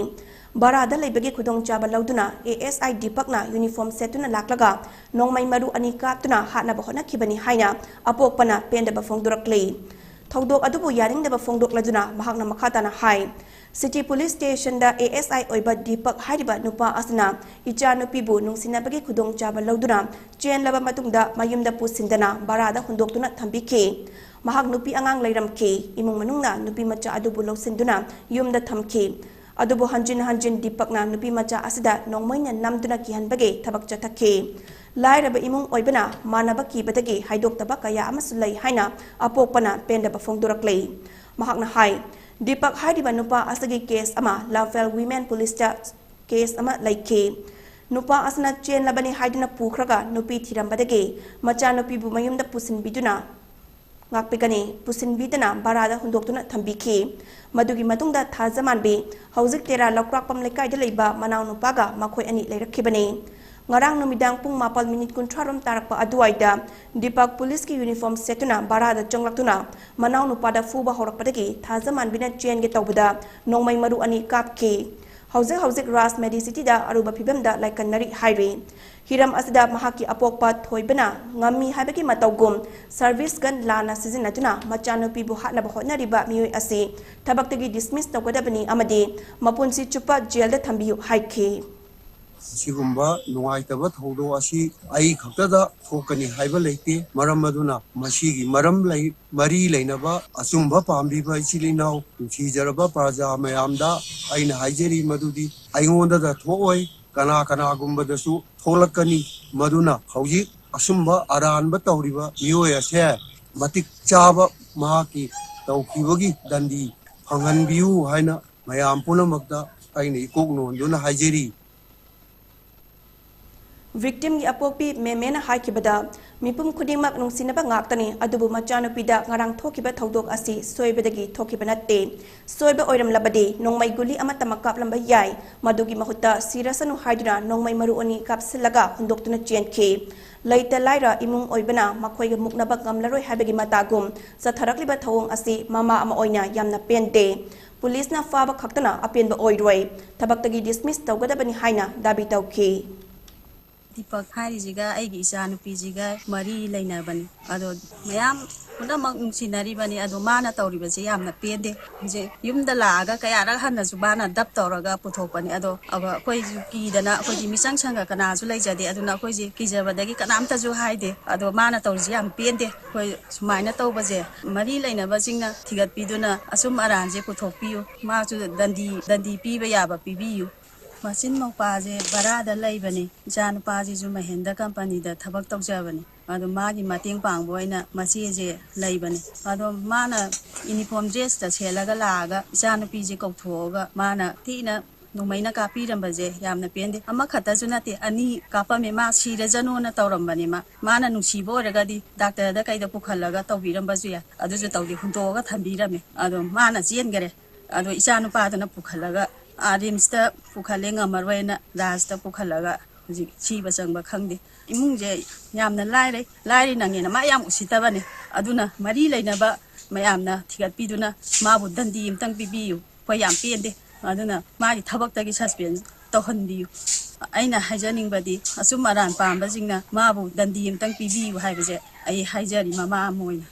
ꯚꯔꯥꯗ ꯂꯩꯕꯒꯤ ꯈꯨꯗꯣꯡꯆꯥꯕ ꯂꯧꯗꯨꯅ ꯑꯦ ꯑꯦꯁ ꯑꯥꯏ ꯗꯤꯄꯛꯅ ꯌꯨꯅꯤꯐꯣꯔꯝ ꯁꯦꯠꯇꯨꯅ ꯂꯥꯛꯂꯒ ꯅꯣꯡꯃꯩ ꯃꯔꯨ ꯑꯅꯤ ꯀꯥꯞꯇꯨꯅ ꯍꯥꯠꯅꯕ ꯍꯣꯠꯅꯈꯤꯕꯅꯤ ꯍꯥꯏꯅ ꯑꯄꯣꯛꯄꯅ ꯄꯦꯟꯗꯕ ꯐꯣꯡꯗꯣꯔꯛꯂꯤ꯫ ꯊꯧꯗꯣꯛ ꯑꯗꯨꯕꯨ ꯌꯥꯅꯤꯡꯗꯕ ꯐꯣꯡꯗꯣꯛꯂꯗꯨꯅ ꯃꯍꯥꯛꯅ ꯃꯈꯥ ꯇꯥꯅ ꯍꯥꯏ, ꯁꯤꯇꯤ ꯄꯨꯂꯤꯁ ꯁ꯭ꯇꯦꯁꯟꯗ ꯑꯦ ꯑꯦꯁ ꯑꯥꯏ ꯑꯣꯏꯕ ꯗꯤꯄꯛ ꯍꯥꯏꯔꯤꯕ ꯅꯨꯄꯥ ꯑꯁꯤꯅ ꯏꯆꯥꯅꯨꯄꯤꯕꯨ ꯅꯨꯡꯁꯤꯅꯕꯒꯤ ꯈꯨꯗꯣꯡꯆꯥꯕ ꯂꯧꯗꯨꯅ ꯆꯦꯟꯂꯕ ꯃꯇꯨꯡꯗ ꯃꯌꯨꯝꯗ ꯄꯨꯁꯤꯟꯗꯅ ꯚꯔꯥꯗ ꯍꯨꯟꯗꯣꯛꯇꯨꯅ ꯊꯝꯕꯤꯈꯤ꯫ ꯃꯍꯥꯛ ꯅꯨꯄꯤ ꯑꯉꯥꯡ ꯂꯩꯔꯝꯈꯤ꯫ ꯏꯃꯨꯡ ꯃꯅꯨꯡꯅ ꯅꯨꯄꯤ ꯃꯆꯥ ꯑꯗꯨꯕꯨ ꯂꯧꯁꯤꯟꯗꯨꯅ ꯌꯨꯝꯗ ꯊꯝꯈꯤ꯫ ꯑꯗꯨꯕꯨ ꯍꯟꯖꯤꯟ ꯍꯟꯖꯤꯟ ꯗꯤꯄꯛꯅ ꯅꯨꯄꯤ ꯃꯆꯥ ꯑꯁꯤꯗ ꯅꯣꯡꯃꯩꯅ ꯅꯝꯗꯨꯅ ꯀꯤꯍꯟꯕꯒꯤ ꯊꯕꯛ ꯆꯠꯊꯈꯤ꯫ ꯂꯥꯏꯔꯕ ꯏꯃꯨꯡ ꯑꯣꯏꯕꯅ ꯃꯥꯟꯅꯕ ꯀꯤꯕꯗꯒꯤ ꯍꯥꯏꯗꯣꯛꯇꯕ ꯀꯌꯥ ꯑꯃꯁꯨ ꯂꯩ ꯍꯥꯏꯅ ꯑꯄꯣꯛꯄꯅ ꯄꯦꯟꯗꯕ ꯐꯣꯡꯗꯣꯔꯛꯂꯤ꯫ ꯃꯍꯥꯛꯅ ꯍꯥꯏ, ꯗꯤꯄꯛ ꯍꯥꯏꯔꯤꯕ ꯅꯨꯄꯥ ꯑꯁꯤꯒꯤ ꯀꯦꯁ ꯑꯃ ꯂꯝꯐꯦꯜ ꯋꯤꯃꯦꯟ ꯄꯨꯂꯤꯁꯇ ꯀꯦꯁ ꯑꯃ ꯂꯩꯈꯤ꯫ ꯅꯨꯄꯥ ꯑꯁꯤꯅ ꯆꯦꯟꯂꯕꯅꯤ ꯍꯥꯏꯗꯨꯅ ꯄꯨꯈ꯭ꯔꯒ ꯅꯨꯄꯤ ꯊꯤꯔꯝꯕꯗꯒꯤ ꯃꯆꯥꯅꯨꯄꯤꯕꯨ ꯃꯌꯨꯝꯗ ꯄꯨꯁꯤꯟꯕꯤꯗꯨꯅ ꯉꯥꯛꯄꯤꯒꯅꯤ, ꯄꯨꯁꯤꯟꯕꯤꯗꯅ ꯚꯔꯥꯗ ꯍꯨꯟꯗꯣꯛꯇꯨꯅ ꯊꯝꯕꯤꯈꯤ꯫ ꯃꯗꯨꯒꯤ ꯃꯇꯨꯡꯗ ꯊꯥꯖꯃꯥꯟꯕꯤ ꯍꯧꯖꯤꯛ ꯇꯦꯔꯥ ꯂꯧꯀ꯭ꯔꯥꯛꯄꯝ ꯂꯩꯀꯥꯏꯗ ꯂꯩꯕ ꯃꯅꯥꯎꯅꯨꯄꯥꯒ ꯃꯈꯣꯏ ꯑꯅꯤ ꯂꯩꯔꯛꯈꯤꯕꯅꯤ꯫ ꯉꯔꯥꯡ ꯅꯨꯃꯤꯗꯥꯡ ꯄꯨꯡ ꯃꯥꯄꯜ ꯃꯤꯅꯤꯠ ꯀꯨꯟꯊ꯭ꯔꯥ ꯔꯣꯝ ꯇꯥꯔꯛꯄ ꯑꯗꯨꯋꯥꯏꯗ ꯗꯤꯄꯛ ꯄꯨꯂꯤꯁꯀꯤ ꯌꯨꯅꯤꯐꯣꯔꯝ ꯁꯦꯠꯇꯨꯅ ꯚꯔꯥꯗ ꯆꯪꯂꯛꯇꯨꯅ ꯃꯅꯥꯎꯅꯨꯄꯥꯗ ꯐꯨꯕ ꯍꯧꯔꯛꯄꯗꯒꯤ ꯊꯥꯖꯃꯥꯟꯕꯤꯅ ꯆꯦꯟꯒꯦ ꯇꯧꯕꯗ ꯅꯣꯡꯃꯩ ꯃꯔꯨ ꯑꯅꯤ ꯀꯥꯞꯈꯤ꯫ ꯍꯧꯖꯤꯛ ꯍꯧꯖꯤꯛ ꯔꯥꯖ ꯃꯦꯗꯤꯁꯤꯇꯤꯗ ꯑꯔꯨꯕ ꯐꯤꯕꯝꯗ ꯂꯥꯏꯀꯠꯅꯔꯤ ꯍꯥꯏꯔꯤ꯫ ꯍꯤꯔꯝ ꯑꯁꯤꯗ ꯃꯍꯥꯛꯀꯤ ꯑꯄꯣꯛꯄ ꯊꯣꯏꯕꯅ ꯉꯝꯃꯤ ꯍꯥꯏꯕꯒꯤ ꯃꯇꯧꯒꯨꯝ ꯁꯔꯚꯤꯁ ꯒꯟ ꯂꯥꯟꯅ ꯁꯤꯖꯤꯟꯅꯗꯨꯅ ꯃꯆꯥꯅꯨꯄꯤꯕꯨ ꯍꯥꯠꯅꯕ ꯍꯣꯠꯅꯔꯤꯕ ꯃꯤꯑꯣꯏ ꯑꯁꯤ ꯊꯕꯛꯇꯒꯤ ꯗꯤꯁꯃꯤꯁ ꯇꯧꯒꯗꯕꯅꯤ ꯑꯃꯗꯤ ꯃꯄꯨꯟꯁꯤ ꯆꯨꯞꯄ ꯖꯦꯜꯗ ꯊꯝꯕꯤꯌꯨ ꯍꯥꯏꯈꯤ꯫ ꯁꯤꯒꯨꯝꯕ ꯅꯨꯡꯉꯥꯏꯇꯕ ꯊꯧꯗꯣꯛ ꯑꯁꯤ ꯑꯩ ꯈꯛꯇꯗ ꯊꯣꯛꯀꯅꯤ ꯍꯥꯏꯕ ꯂꯩꯇꯦ꯫ ꯃꯔꯝ ꯑꯗꯨꯅ ꯃꯁꯤꯒꯤ ꯃꯔꯝ ꯂꯩ-, ꯃꯔꯤ ꯂꯩꯅꯕ ꯑꯆꯨꯝꯕ ꯄꯥꯝꯕꯤꯕ ꯏꯆꯤꯜ ꯏꯅꯥꯎ, ꯅꯨꯡꯁꯤꯖꯔꯕ ꯄ꯭ꯔꯖꯥ ꯃꯌꯥꯝꯗ ꯑꯩꯅ ꯍꯥꯏꯖꯔꯤ ꯃꯗꯨꯗꯤ ꯑꯩꯉꯣꯟꯗꯗ ꯊꯣꯛꯑꯣꯏ, ꯀꯅꯥ ꯀꯅꯥꯒꯨꯝꯕꯗꯁꯨ ꯊꯣꯛꯂꯛꯀꯅꯤ꯫ ꯃꯗꯨꯅ ꯍꯧꯖꯤꯛ ꯑꯆꯨꯝꯕ ꯑꯔꯥꯟꯕ ꯇꯧꯔꯤꯕ ꯃꯤꯑꯣꯏ ꯑꯁꯦ ꯃꯇꯤꯛ ꯆꯥꯕ ꯃꯍꯥꯛꯀꯤ ꯇꯧꯈꯤꯕꯒꯤ ꯗꯟꯗꯤ ꯐꯪꯍꯟꯕꯤꯌꯨ ꯍꯥꯏꯅ ꯃꯌꯥꯝ ꯄꯨꯝꯅꯃꯛꯇ ꯑꯩꯅ ꯏꯀꯣꯛ ꯅꯣꯟꯗꯨꯅ ꯍꯥꯏꯖꯔꯤ꯫ ꯚꯤꯛꯇꯤꯝꯒꯤ ꯑꯄꯣꯛꯄꯤ ꯃꯦꯃꯦꯅ ꯍꯥꯏꯈꯤꯕꯗ, ꯃꯤꯄꯨꯝ ꯈꯨꯗꯤꯡꯃꯛ ꯅꯨꯡꯁꯤꯅꯕ ꯉꯥꯛꯇꯅꯤ, ꯑꯗꯨꯕꯨ ꯃꯆꯥꯅꯨꯄꯤꯗ ꯉꯔꯥꯡ ꯊꯣꯛꯈꯤꯕ ꯊꯧꯗꯣꯛ ꯑꯁꯤ ꯁꯣꯏꯕꯗꯒꯤ ꯊꯣꯛꯈꯤꯕ ꯅꯠꯇꯦ꯫ ꯁꯣꯏꯕ ꯑꯣꯏꯔꯝꯂꯕꯗꯤ ꯅꯣꯡꯃꯩ ꯒꯨꯂꯤ ꯑꯃꯇꯃꯛ ꯀꯥꯞꯂꯝꯕ ꯌꯥꯏ꯫ ꯃꯗꯨꯒꯤ ꯃꯍꯨꯠꯇ ꯁꯤꯔꯁꯅꯨ ꯍꯥꯏꯗꯨꯅ ꯅꯣꯡꯃꯩ ꯃꯔꯨ ꯑꯅꯤ ꯀꯥꯞꯁꯤꯜꯂꯒ ꯍꯨꯟꯗꯣꯛꯇꯨꯅ ꯆꯦꯟꯈꯤ꯫ ꯂꯩꯇ ꯂꯥꯏꯔ ꯏꯃꯨꯡ ꯑꯣꯏꯕꯅ ꯃꯈꯣꯏꯒ ꯃꯨꯛꯅꯕ ꯉꯝꯂꯔꯣꯏ ꯍꯥꯏꯕꯒꯤ ꯃꯇꯥꯒꯨꯝ ꯆꯠꯊꯔꯛꯂꯤꯕ ꯊꯧꯑꯣꯡ ꯑꯁꯤ ꯃꯃꯥ ꯑꯃ ꯑꯣꯏꯅ ꯌꯥꯝꯅ ꯄꯦꯟꯗꯦ꯫ ꯄꯨꯂꯤꯁꯅ ꯐꯥꯕ ꯈꯛꯇꯅ ꯑꯄꯦꯟꯕ ꯑꯣꯏꯔꯣꯏ꯫ ꯊꯕꯛꯇꯒꯤ ꯗꯤꯁꯃꯤꯁ ꯇꯧꯒꯗꯕꯅꯤ ꯍꯥꯏꯅ ꯗꯥꯕꯤ ꯇꯧꯈꯤ꯫ ꯗꯤꯄꯛ ꯍꯥꯏꯔꯤꯁꯤꯒ ꯑꯩꯒꯤ ꯏꯆꯥ ꯅꯨꯄꯤꯁꯤꯒ ꯃꯔꯤ ꯂꯩꯅꯕꯅꯤ꯫ ꯑꯗꯣ ꯃꯌꯥꯝ ꯄꯨꯝꯅꯃꯛ ꯅꯨꯡꯁꯤꯅꯔꯤꯕꯅꯤ꯫ ꯑꯗꯣ ꯃꯥꯅ ꯇꯧꯔꯤꯕꯁꯦ ꯌꯥꯝꯅ ꯄꯦꯟꯗꯦ꯫ ꯍꯧꯖꯤꯛ ꯌꯨꯝꯗ ꯂꯥꯛꯑꯒ ꯀꯌꯥꯔꯛ ꯍꯟꯅꯁꯨ ꯃꯥꯅ ꯗꯞ ꯇꯧꯔꯒ ꯄꯨꯊꯣꯛꯄꯅꯤ꯫ ꯑꯗꯣ ꯑꯩꯈꯣꯏꯁꯨ ꯀꯤꯗꯅ, ꯑꯩꯈꯣꯏꯗꯤ ꯃꯤꯆꯪ ꯁꯪꯒ ꯀꯅꯥꯁꯨ ꯂꯩꯖꯗꯦ꯫ ꯑꯗꯨꯅ ꯑꯩꯈꯣꯏꯁꯦ ꯀꯤꯖꯕꯗꯒꯤ ꯀꯅꯥꯝꯇꯁꯨ ꯍꯥꯏꯗꯦ꯫ ꯑꯗꯣ ꯃꯥꯅ ꯇꯧꯔꯤꯁꯦ ꯌꯥꯝ ꯄꯦꯟꯗꯦ꯫ ꯑꯩꯈꯣꯏ ꯁꯨꯃꯥꯏꯅ ꯇꯧꯕꯁꯦ ꯃꯔꯤ ꯂꯩꯅꯕꯁꯤꯡꯅ ꯊꯤꯒꯠꯄꯤꯗꯨꯅ ꯑꯆꯨꯝ ꯑꯔꯥꯟꯁꯦ ꯄꯨꯊꯣꯛꯄꯤꯌꯨ꯫ ꯃꯥꯁꯨ ꯗꯟꯗꯤ, ꯗꯟꯗꯤ ꯄꯤꯕ ꯌꯥꯕ ꯄꯤꯕꯤꯌꯨ꯫ ꯃꯆꯤꯟ ꯃꯧꯄꯥꯁꯦ ꯚꯔꯥꯗ ꯂꯩꯕꯅꯤ꯫ ꯏꯆꯥ ꯅꯨꯄꯥꯁꯤꯁꯨ ꯃꯍꯦꯟꯗ꯭ꯔ ꯀꯝꯄꯅꯤꯗ ꯊꯕꯛ ꯇꯧꯖꯕꯅꯤ꯫ ꯑꯗꯣ ꯃꯥꯒꯤ ꯃꯇꯦꯡ ꯄꯥꯡꯕ ꯑꯣꯏꯅ ꯃꯆꯦꯁꯦ ꯂꯩꯕꯅꯤ꯫ ꯑꯗꯣ ꯃꯥꯅ ꯌꯨꯅꯤꯐꯣꯔꯝ ꯗ꯭ꯔꯦꯁꯇ ꯁꯦꯠꯂꯒ ꯂꯥꯛꯑꯒ ꯏꯆꯥ ꯅꯨꯄꯤꯁꯦ ꯀꯧꯊꯣꯛꯑꯒ ꯃꯥꯅ ꯊꯤꯅ ꯅꯣꯡꯃꯩꯅ ꯀꯥꯞꯄꯤꯔꯝꯕꯁꯦ ꯌꯥꯝꯅ ꯄꯦꯟꯗꯦ꯫ ꯑꯃꯈꯛꯇꯁꯨ ꯅꯠꯇꯦ, ꯑꯅꯤ ꯀꯥꯞꯄꯝꯃꯦ꯫ ꯃꯥ ꯁꯤꯔꯖꯅꯣꯅ ꯇꯧꯔꯝꯕꯅꯦ꯫ ꯃꯥ, ꯃꯥꯅ ꯅꯨꯡꯁꯤꯕ ꯑꯣꯏꯔꯒꯗꯤ ꯗꯥꯛꯇꯔꯗ ꯀꯩꯗ ꯄꯨꯈꯠꯂꯒ ꯇꯧꯕꯤꯔꯝꯕꯁꯨ ꯌꯥꯏ꯫ ꯑꯗꯨꯁꯨ ꯇꯧꯗꯦ, ꯍꯨꯟꯇꯣꯛꯑꯒ ꯊꯝꯕꯤꯔꯝꯃꯦ꯫ ꯑꯗꯣ ꯃꯥꯅ ꯆꯦꯟꯈꯔꯦ꯫ ꯑꯗꯣ ꯏꯆꯥ ꯅꯨꯄꯥꯗꯨꯅ ꯄꯨꯈꯠꯂꯒ ꯑꯥ ꯔꯤꯝꯁꯇ ꯄꯨꯈꯠꯂꯦ, ꯉꯝꯃꯔꯣꯏꯅ ꯔꯥꯖꯇ ꯄꯨꯈꯠꯂꯒ ꯍꯧꯖꯤꯛ ꯁꯤꯕ ꯆꯪꯕ ꯈꯪꯗꯦ꯫ ꯏꯃꯨꯡꯁꯦ ꯌꯥꯝꯅ ꯂꯥꯏꯔꯩ, ꯂꯥꯏꯔꯩ ꯅꯪꯉꯦꯅ ꯃꯥ ꯌꯥꯝ ꯎꯁꯤꯠꯇꯕꯅꯦ꯫ ꯑꯗꯨꯅ ꯃꯔꯤ ꯂꯩꯅꯕ ꯃꯌꯥꯝꯅ ꯊꯤꯒꯠꯄꯤꯗꯨꯅ ꯃꯥꯕꯨ ꯗꯟꯗꯤ ꯑꯃꯇꯪ ꯄꯤꯕꯤꯌꯨ꯫ ꯑꯩꯈꯣꯏ ꯌꯥꯝ ꯄꯦꯟꯗꯦ꯫ ꯑꯗꯨꯅ ꯃꯥꯒꯤ ꯊꯕꯛꯇꯒꯤ ꯁꯁꯄꯦꯟ ꯇꯧꯍꯟꯕꯤꯌꯨ꯫ ꯑꯩꯅ ꯍꯥꯏꯖꯅꯤꯡꯕꯗꯤ ꯑꯆꯨꯝ ꯑꯔꯥꯟ ꯄꯥꯝꯕꯁꯤꯡꯅ ꯃꯥꯕꯨ ꯗꯟꯗꯤ ꯑꯃꯇꯪ ꯄꯤꯕꯤꯌꯨ ꯍꯥꯏꯕꯁꯦ ꯑꯩ ꯍꯥꯏꯖꯔꯤ ꯃꯃꯥ ꯑꯃ ꯑꯣꯏꯅ꯫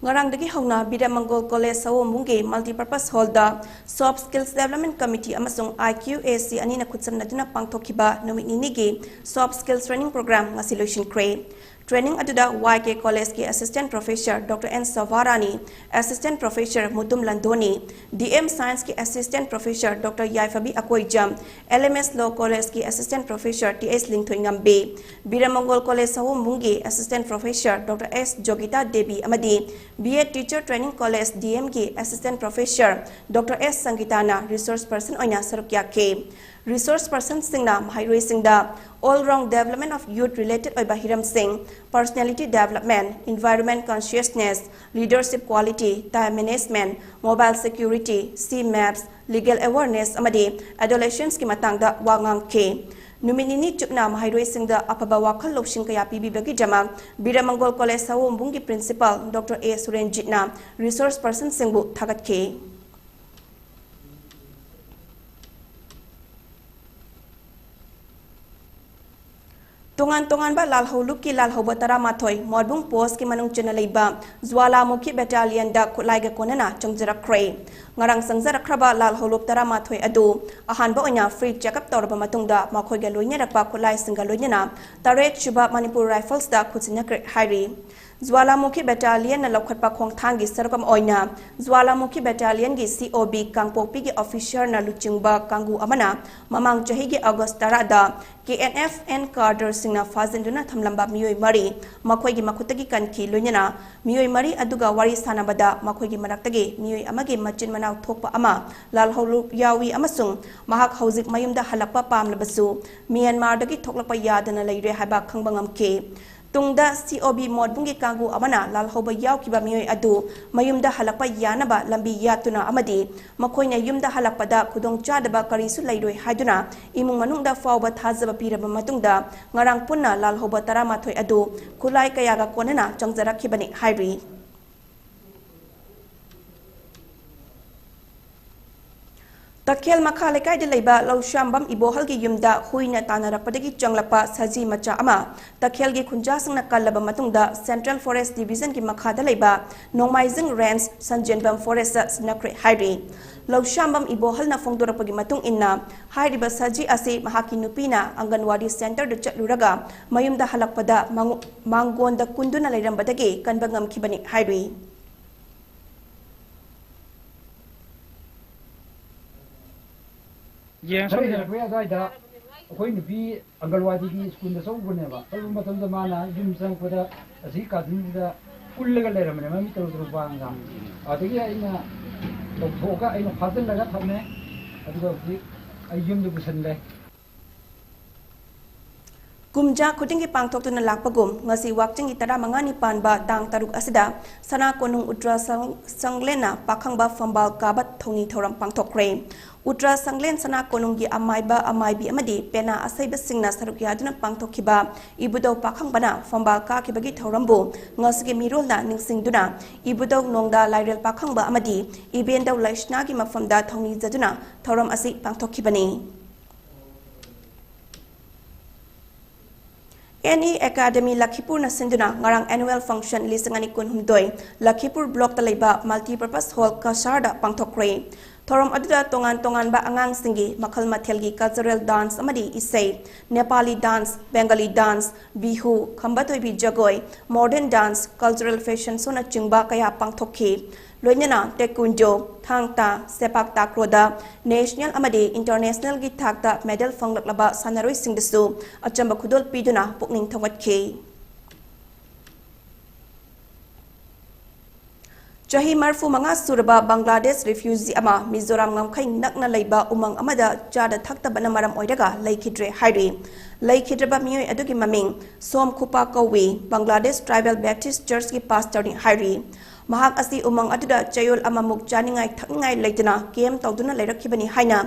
ꯉꯔꯥꯡꯗꯒꯤ ꯍꯧꯅ ꯕꯤꯔꯃꯪꯒꯣꯜ ꯀꯣꯂꯦꯖ ꯁꯑꯣꯝꯕꯨꯡꯒꯤ Multipurpose Hallꯗ Soft Skills Development Committee ꯑꯃꯁꯨꯡ I Q A C ꯑꯅꯤꯅ ꯈꯨꯠꯁꯝꯅꯗꯨꯅ ꯄꯥꯡꯊꯣꯛꯈꯤꯕ ꯅꯨꯃꯤꯠ ꯅꯤꯅꯤꯒꯤ Soft Skills Training Program ꯉꯁꯤ ꯂꯣꯏꯁꯤꯟꯈ꯭ꯔꯦ꯫ Training ꯑꯗꯨꯗ Y K Collegeꯀꯤ Assistant Professor Doctor N Savarani, Assistant Professor Mutum Landoni, D M Scienceꯀꯤ Assistant Professor Doctor Yaiphabi Akoijam, L M S Law Collegeꯀꯤ Assistant Professor T S Lingthoingambi, Biramangol college ꯁꯑꯣꯝꯕꯨꯡꯒꯤ Assistant Professor Doctor S Jogita Devi ꯑꯃꯗꯤ B Ed Teacher Training College D Mꯒꯤ Assistant Professor Doctor S Sangitana resource person ꯑꯣꯏꯅ ꯁꯔꯨꯛ ꯌꯥꯈꯤ꯫ Resource personꯁꯤꯡꯅ ꯃꯍꯩꯔꯣꯏꯁꯤꯡꯗ all round development of youth related ꯑꯣꯏꯕ ꯍꯤꯔꯝꯁꯤꯡ, personality development, environment consciousness, leadership quality, time management, mobile security, C maps, legal awareness ꯑꯃꯗꯤ adolescenceꯀꯤ ꯃꯇꯥꯡꯗ ꯋꯥ ꯉꯥꯡꯈꯤ꯫ ꯅꯨꯃꯤꯠ ꯅꯤꯅꯤ ꯆꯨꯞꯅ ꯃꯍꯩꯔꯣꯏꯁꯤꯡꯗ ꯑꯐꯕ ꯋꯥꯈꯜ ꯂꯧꯁꯤꯡ ꯀꯌꯥ ꯄꯤꯕꯤꯕꯒꯤꯗꯃꯛ ꯕꯤꯔꯃꯪꯒꯣꯜ ꯀꯣꯂꯦꯖ ꯁꯑꯣꯝꯕꯨꯡꯒꯤ Principal Doctor A ꯁꯨꯔꯦꯟꯖꯤꯠꯅ resource personꯁꯤꯡꯕꯨ ꯊꯥꯒꯠꯈꯤ꯫ ꯇꯣꯉꯥꯟ ꯇꯣꯉꯥꯟꯕ ꯂꯥꯜꯍꯧꯂꯨꯞꯀꯤ ꯂꯥꯜꯍꯧꯕ ꯇꯔꯥꯃꯥꯊꯣꯏ ꯃꯣꯠꯕꯨꯡ ꯄꯣꯁꯀꯤ ꯃꯅꯨꯡ ꯆꯟꯅ ꯂꯩꯕ ꯖ꯭ꯋꯥꯂꯥꯃꯨꯈꯤ ꯕꯦꯇꯥꯂꯤꯌꯟꯗ ꯈꯨꯠꯂꯥꯏꯒ ꯀꯣꯟꯅꯅ ꯆꯪꯖꯔꯛꯈ꯭ꯔꯦ꯫ ꯉꯔꯥꯡ ꯆꯪꯖꯔꯛꯈ꯭ꯔꯕ ꯂꯥꯜꯍꯧꯂꯨꯞ ꯇꯔꯥꯃꯥꯊꯣꯏ ꯑꯗꯨ ꯑꯍꯥꯟꯕ ꯑꯣꯏꯅ free checkup ꯇꯧꯔꯕ ꯃꯇꯨꯡꯗ ꯃꯈꯣꯏꯒ ꯂꯣꯏꯅꯔꯛꯄ ꯈꯨꯠꯂꯥꯏꯁꯤꯡꯒ ꯂꯣꯏꯅꯅ ꯇꯔꯦꯠ ꯁꯨꯕ ꯃꯅꯤꯄꯨꯔ ꯔꯥꯏꯐꯜꯁꯇ ꯈꯨꯠꯁꯤꯟꯅꯈ꯭ꯔꯦ ꯍꯥꯏꯔꯤ꯫ ꯖ꯭ꯋꯥꯂꯥꯃꯨꯈꯤ ꯕꯦꯇꯥꯂꯤꯌꯟꯅ ꯂꯧꯈꯠꯄ ꯈꯣꯡꯊꯥꯡꯒꯤ ꯁꯔꯨꯛ ꯑꯃ ꯑꯣꯏꯅ ꯖ꯭ꯋꯥꯂꯥꯃꯨꯈꯤ ꯕꯦꯇꯥꯂꯤꯌꯟꯒꯤ C O B ꯀꯥꯡꯄꯣꯛꯄꯤꯒꯤ officerꯅ ꯂꯨꯆꯤꯡꯕ ꯀꯥꯡꯕꯨ ꯑꯃꯅ ꯃꯃꯥꯡ ꯆꯍꯤꯒꯤ August ꯇꯔꯥꯗ K N F N cadreꯁꯤꯡꯅ ꯐꯥꯖꯤꯟꯗꯨꯅ ꯊꯝꯂꯝꯕ ꯃꯤꯑꯣꯏ ꯃꯔꯤ ꯃꯈꯣꯏꯒꯤ ꯃꯈꯨꯠꯇꯒꯤ ꯀꯟꯈꯤ꯫ ꯂꯣꯏꯅꯅ ꯃꯤꯑꯣꯏ ꯃꯔꯤ ꯑꯗꯨꯒ ꯋꯥꯔꯤ ꯁꯥꯟꯅꯕꯗ ꯃꯈꯣꯏꯒꯤ ꯃꯔꯛꯇꯒꯤ ꯃꯤꯑꯣꯏ ꯑꯃꯒꯤ ꯃꯆꯤꯟ ꯃꯅꯥꯎ ꯊꯣꯛꯄ ꯑꯃ ꯂꯥꯜꯍꯧꯂꯨꯞ ꯌꯥꯎꯏ ꯑꯃꯁꯨꯡ ꯃꯍꯥꯛ ꯍꯧꯖꯤꯛ ꯃꯌꯨꯝꯗ ꯍꯜꯂꯛꯄ ꯄꯥꯝꯂꯕꯁꯨ ꯃ꯭ꯌꯥꯟꯃꯥꯔꯗꯒꯤ ꯊꯣꯛꯂꯛꯄ ꯌꯥꯗꯅ ꯂꯩꯔꯦ ꯍꯥꯏꯕ ꯈꯪꯕ ꯉꯝꯈꯤ꯫ ꯇꯨꯡꯗ C O B ꯃꯣꯠꯕꯨꯡꯒꯤ ꯀꯥꯡꯕꯨ ꯑꯃꯅ ꯂꯥꯜꯍꯧꯕ ꯌꯥꯎꯈꯤꯕ ꯃꯤꯑꯣꯏ ꯑꯗꯨ ꯃꯌꯨꯝꯗ ꯍꯜꯂꯛꯄ ꯌꯥꯅꯕ ꯂꯝꯕꯤ ꯌꯥꯠꯇꯨꯅ ꯑꯃꯗꯤ ꯃꯈꯣꯏꯅ ꯌꯨꯝꯗ ꯍꯜꯂꯛꯄꯗ ꯈꯨꯗꯣꯡꯆꯥꯗꯕ ꯀꯔꯤꯁꯨ ꯂꯩꯔꯣꯏ ꯍꯥꯏꯗꯨꯅ ꯏꯃꯨꯡ ꯃꯅꯨꯡꯗ ꯐꯥꯎꯕ ꯊꯥꯖꯕ ꯄꯤꯔꯕ ꯃꯇꯨꯡꯗ ꯉꯔꯥꯡ ꯄꯨꯟꯅ ꯂꯥꯜꯍꯧꯕ ꯇꯔꯥꯃꯥꯊꯣꯏ ꯑꯗꯨ ꯈꯨꯠꯂꯥꯏ ꯀꯌꯥꯒ ꯀꯣꯟꯅꯅ ꯆꯪꯖꯔꯛꯈꯤꯕꯅꯤ ꯍꯥꯏꯔꯤ꯫ ꯇꯈꯦꯜ ꯃꯈꯥ ꯂꯩꯀꯥꯏꯗ ꯂꯩꯕ ꯂꯧꯁ꯭ꯌꯥꯝꯕꯝ ꯏꯕꯣꯍꯜꯒꯤ ꯌꯨꯝꯗ ꯍꯨꯏꯅ ꯇꯥꯟꯅꯔꯛꯄꯗꯒꯤ ꯆꯪꯂꯛꯄ ꯁꯖꯤ ꯃꯆꯥ ꯑꯃ ꯇꯈꯦꯜꯒꯤ ꯈꯨꯟꯖꯥꯁꯤꯡꯅ ꯀꯜꯂꯕ ꯃꯇꯨꯡꯗ Central Forest Divisionꯒꯤ ꯃꯈꯥꯗ ꯂꯩꯕ ꯅꯣꯡꯃꯥꯏꯖꯤꯡ Range ꯁꯟꯖꯦꯟꯕꯝ Forestꯇ ꯁꯤꯟꯅꯈ꯭ꯔꯦ ꯍꯥꯏꯔꯤ꯫ ꯂꯧꯁ꯭ꯌꯥꯝꯕꯝ ꯏꯕꯣꯍꯜꯅ ꯐꯣꯡꯗꯣꯔꯛꯄꯒꯤ ꯃꯇꯨꯡ ꯏꯟꯅ, ꯍꯥꯏꯔꯤꯕ ꯁꯖꯤ ꯑꯁꯤ ꯃꯍꯥꯛꯀꯤ ꯅꯨꯄꯤꯅ ꯑꯪꯒꯟꯋꯥꯗꯤ centreꯗ ꯆꯠꯂꯨꯔꯒ ꯃꯌꯨꯝꯗ ꯍꯜꯂꯛꯄꯗ ꯃꯉꯣ-, ꯃꯥꯡꯒꯣꯟꯗ ꯀꯨꯟꯗꯨꯅ ꯂꯩꯔꯝꯕꯗꯒꯤ ꯀꯟꯕ ꯉꯝꯈꯤꯕꯅꯤ ꯍꯥꯏꯔꯤ꯫ ꯌꯦꯡꯁꯤ꯫ ꯈꯔ ꯍꯦꯜꯂꯛꯄꯩ ꯑꯗꯨꯋꯥꯏꯗ ꯑꯩꯈꯣꯏ ꯅꯨꯄꯤ ꯑꯪꯒꯜꯋꯥꯗꯤꯒꯤ ꯁ꯭ꯀꯨꯜꯗ ꯆꯠꯂꯨꯕꯅꯦꯕ꯫ ꯆꯠꯂꯨꯕ ꯃꯇꯝꯗ ꯃꯥꯅ ꯌꯨꯝ ꯆꯪꯉꯛꯄꯗ ꯑꯁꯤ ꯀꯥꯆꯤꯟꯁꯤꯗ ꯀꯨꯜꯂꯒ ꯂꯩꯔꯝꯕꯅꯦ, ꯃꯃꯤꯠ ꯇꯔꯨ ꯇꯔꯨ ꯄꯥꯡꯉꯒ꯫ ꯑꯗꯒꯤ ꯑꯩꯅ ꯂꯧꯊꯣꯛꯑꯒ ꯑꯩꯅ ꯐꯥꯖꯤꯜꯂꯒ ꯊꯝꯃꯦ꯫ ꯑꯗꯨꯒ ꯍꯧꯖꯤꯛ ꯑꯩ ꯌꯨꯝꯗ ꯄꯨꯁꯤꯜꯂꯦ꯫ ꯀꯨꯝꯖꯥ ꯈꯨꯗꯤꯡꯒꯤ ꯄꯥꯡꯊꯣꯛꯇꯨꯅ ꯂꯥꯛꯄꯒꯨꯝ, ꯉꯁꯤ ꯋꯥꯛꯆꯤꯡꯒꯤ ꯇꯔꯥꯃꯉꯥꯅꯤ ꯄꯥꯟꯕ ꯇꯥꯡ ꯇꯔꯨꯛ ꯑꯁꯤꯗ ꯁꯅꯥ ꯀꯣꯅꯨꯡ ꯎꯇ꯭ꯔ ꯁꯪ-, ꯁꯪꯂꯦꯟꯅ ꯄꯥꯈꯪꯕ ꯐꯝꯕꯥꯜ ꯀꯥꯕ ꯊꯧꯅꯤ ꯊꯧꯔꯝ ꯄꯥꯡꯊꯣꯛꯈ꯭ꯔꯦ꯫ ꯎꯇ꯭ꯔ ꯁꯪꯂꯦꯟ ꯁꯅꯥ ꯀꯣꯅꯨꯡꯒꯤ ꯑꯃꯥꯏꯕ, ꯑꯃꯥꯏꯕꯤ ꯑꯃꯗꯤ ꯄꯦꯅꯥ ꯑꯁꯩꯕꯁꯤꯡꯅ ꯁꯔꯨꯛ ꯌꯥꯗꯨꯅ ꯄꯥꯡꯊꯣꯛꯈꯤꯕ ꯏꯕꯨꯙꯧ ꯄꯥꯈꯪꯕꯅ ꯐꯝꯕꯥꯜ ꯀꯥꯈꯤꯕꯒꯤ ꯊꯧꯔꯝꯕꯨ ꯉꯁꯤꯒꯤ ꯃꯤꯔꯣꯜꯅ ꯅꯤꯡꯁꯤꯡꯗꯨꯅ ꯏꯕꯨꯙꯧ ꯅꯣꯡꯗꯥ ꯂꯥꯏꯔꯦꯜ ꯄꯥꯈꯪꯕ ꯑꯃꯗꯤ ꯏꯕꯦꯟꯗꯧ ꯂꯩꯁꯅꯥꯒꯤ ꯃꯐꯝꯗ ꯊꯧꯅꯤꯖꯗꯨꯅ ꯊꯧꯔꯝ ꯑꯁꯤ ꯄꯥꯡꯊꯣꯛꯈꯤꯕꯅꯤ꯫ ꯑꯦꯟ ꯏ ꯑꯦꯀꯥꯗꯃꯤ ꯂꯈꯤꯄꯨꯔꯅ ꯁꯤꯟꯗꯨꯅ ꯉꯔꯥꯡ annual function ꯂꯤꯁꯤꯡ ꯑꯅꯤ ꯀꯨꯟꯍꯨꯝꯗꯣꯏ ꯂꯈꯤꯄꯨꯔ blockꯇ ꯂꯩꯕ multipurpose hall ꯀꯁꯥꯔꯗ ꯄꯥꯡꯊꯣꯛꯈ꯭ꯔꯦ꯫ ꯊꯧꯔꯝ ꯑꯗꯨꯗ ꯇꯣꯉꯥꯟ ꯇꯣꯉꯥꯟꯕ ꯑꯉꯥꯡꯁꯤꯡꯒꯤ ꯃꯈꯜ ꯃꯊꯦꯜꯒꯤ cultural dance ꯑꯃꯗꯤ ꯏꯁꯩ, ꯅꯦꯄꯥꯂꯤ dance, ꯕꯦꯡꯒꯂꯤ dance, ꯕꯤꯍꯨ, ꯈꯝꯕ ꯊꯣꯏꯕꯤ ꯖꯒꯣꯏ, modern dance, cultural fashion showꯅꯆꯤꯡꯕ ꯀꯌꯥ ꯄꯥꯡꯊꯣꯛꯈꯤ꯫ ꯂꯣꯏꯅꯅ taekwondo, ꯊꯥꯡ ꯇꯥ, ꯁꯦꯄꯥꯛ ꯇꯥꯀ꯭ꯔꯣꯗ national ꯑꯃꯗꯤ internationalꯒꯤ ꯊꯥꯛꯇ medal ꯐꯪꯂꯛꯂꯕ ꯁꯥꯟꯅꯔꯣꯏꯁꯤꯡꯗꯁꯨ ꯑꯆꯝꯕ ꯈꯨꯗꯣꯜ ꯄꯤꯗꯨꯅ ꯄꯨꯛꯅꯤꯡ ꯊꯧꯒꯠꯈꯤ꯫ ꯆꯍꯤ ꯃꯔꯤꯐꯨ ꯃꯉꯥ ꯁꯨꯔꯕ ꯕꯪꯒ꯭ꯂꯥꯗꯦꯁ refugee ꯑꯃ ꯃꯤꯖꯣꯔꯥꯝ ꯉꯝꯈꯩ ꯅꯛꯅ ꯂꯩꯕ ꯎꯃꯪ ꯑꯃꯗ ꯆꯥꯗ ꯊꯛꯇꯕꯅ ꯃꯔꯝ ꯑꯣꯏꯔꯒ ꯂꯩꯈꯤꯗ꯭ꯔꯦ ꯍꯥꯏꯔꯤ꯫ ꯂꯩꯈꯤꯗ꯭ꯔꯕ ꯃꯤꯑꯣꯏ ꯑꯗꯨꯒꯤ ꯃꯃꯤꯡ ꯁꯣꯝ ꯈꯨꯄꯥ ꯀꯧꯏ, ꯕꯪꯒ꯭ꯂꯥꯗꯦꯁ Tribal Baptist Churchꯀꯤ pastorꯅꯤ ꯍꯥꯏꯔꯤ꯫ ꯃꯍꯥꯛ ꯑꯁꯤ ꯎꯃꯪ ꯑꯗꯨꯗ ꯆꯌꯣꯜ ꯑꯃꯃꯨꯛ ꯆꯥꯅꯤꯡꯉꯥꯏ ꯊꯛꯅꯤꯡꯉꯥꯏ ꯂꯩꯇꯅ ꯀꯦꯝ ꯇꯧꯗꯨꯅ ꯂꯩꯔꯛꯈꯤꯕꯅꯤ ꯍꯥꯏꯅ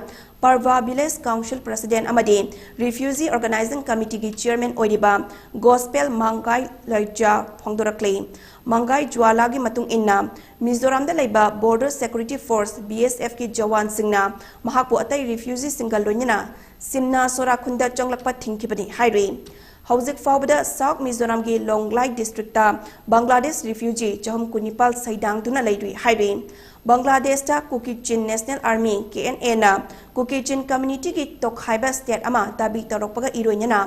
ꯄꯔꯚꯥ ꯚꯤꯂꯦꯖ ꯀꯥꯎꯟꯁꯤꯜ ꯄ꯭ꯔꯁꯤꯗꯦꯟ ꯑꯃꯗꯤ ꯔꯤꯐ꯭ꯌꯨꯖꯤ ꯑꯣꯔꯒꯅꯥꯏꯖꯤꯡ ꯀꯃꯤꯇꯤꯒꯤ ꯆꯤꯌꯔꯃꯦꯟ ꯑꯣꯏꯔꯤꯕ ꯒꯣꯁꯄꯦꯜ ꯃꯥꯡꯒꯥꯏ ꯂꯩꯖꯥ ꯐꯣꯡꯗꯣꯔꯛꯂꯤ꯫ ꯃꯥꯡꯒꯥꯏ ꯖ꯭ꯋꯥꯂꯥꯒꯤ ꯃꯇꯨꯡ ꯏꯟꯅ, ꯃꯤꯖꯣꯔꯥꯝꯗ ꯂꯩꯕ ꯕꯣꯔꯗꯔ ꯁꯦꯀ꯭ꯌꯨꯔꯤꯇꯤ ꯐꯣꯔꯁ, ꯕꯤ ꯑꯦꯁ ꯑꯦꯐꯀꯤ ꯖꯋꯥꯟꯁꯤꯡꯅ ꯃꯍꯥꯛꯄꯨ ꯑꯇꯩ ꯔꯤꯐ꯭ꯌꯨꯖꯤꯁꯤꯡꯒ ꯂꯣꯏꯅꯅ ꯁꯤꯝꯅꯥ ꯁꯣꯔꯥꯈꯨꯟꯗ ꯆꯪꯂꯛꯄ ꯊꯤꯡꯈꯤꯕꯅꯤ ꯍꯥꯏꯔꯤ꯫ ꯍꯧꯖꯤꯛ ꯐꯥꯎꯕꯗ ꯁꯥꯎꯊ ꯃꯤꯖꯣꯔꯥꯝꯒꯤ ꯂꯣꯡꯂꯥꯏ ꯗꯤꯁꯇ꯭ꯔꯤꯛꯇ ꯕꯪꯒ꯭ꯂꯥꯗꯦꯁ ꯔꯤꯐ꯭ꯌꯨꯖꯤ ꯆꯍꯨꯝ ꯀꯨꯟꯅꯤꯄꯥꯜ ꯁꯩꯗꯥꯡꯗꯨꯅ ꯂꯩꯔꯤ ꯍꯥꯏꯔꯤ꯫ ꯕꯪꯒ꯭ꯂꯥꯗꯦꯁꯇ ꯀꯨꯀꯤ ꯆꯤꯟ ꯅꯦꯁꯅꯦꯜ ꯑꯥꯔꯃꯤ, ꯀꯦ ꯑꯦꯟ ꯑꯦꯅ ꯀꯨꯀꯤ ꯆꯤꯟ ꯀꯝꯃ꯭ꯌꯨꯅꯤꯇꯤꯒꯤ ꯇꯣꯈꯥꯏꯕ ꯁ꯭ꯇꯦꯠ ꯑꯃ ꯗꯥꯕꯤ ꯇꯧꯔꯛꯄꯒ ꯏꯔꯣꯏꯅꯅ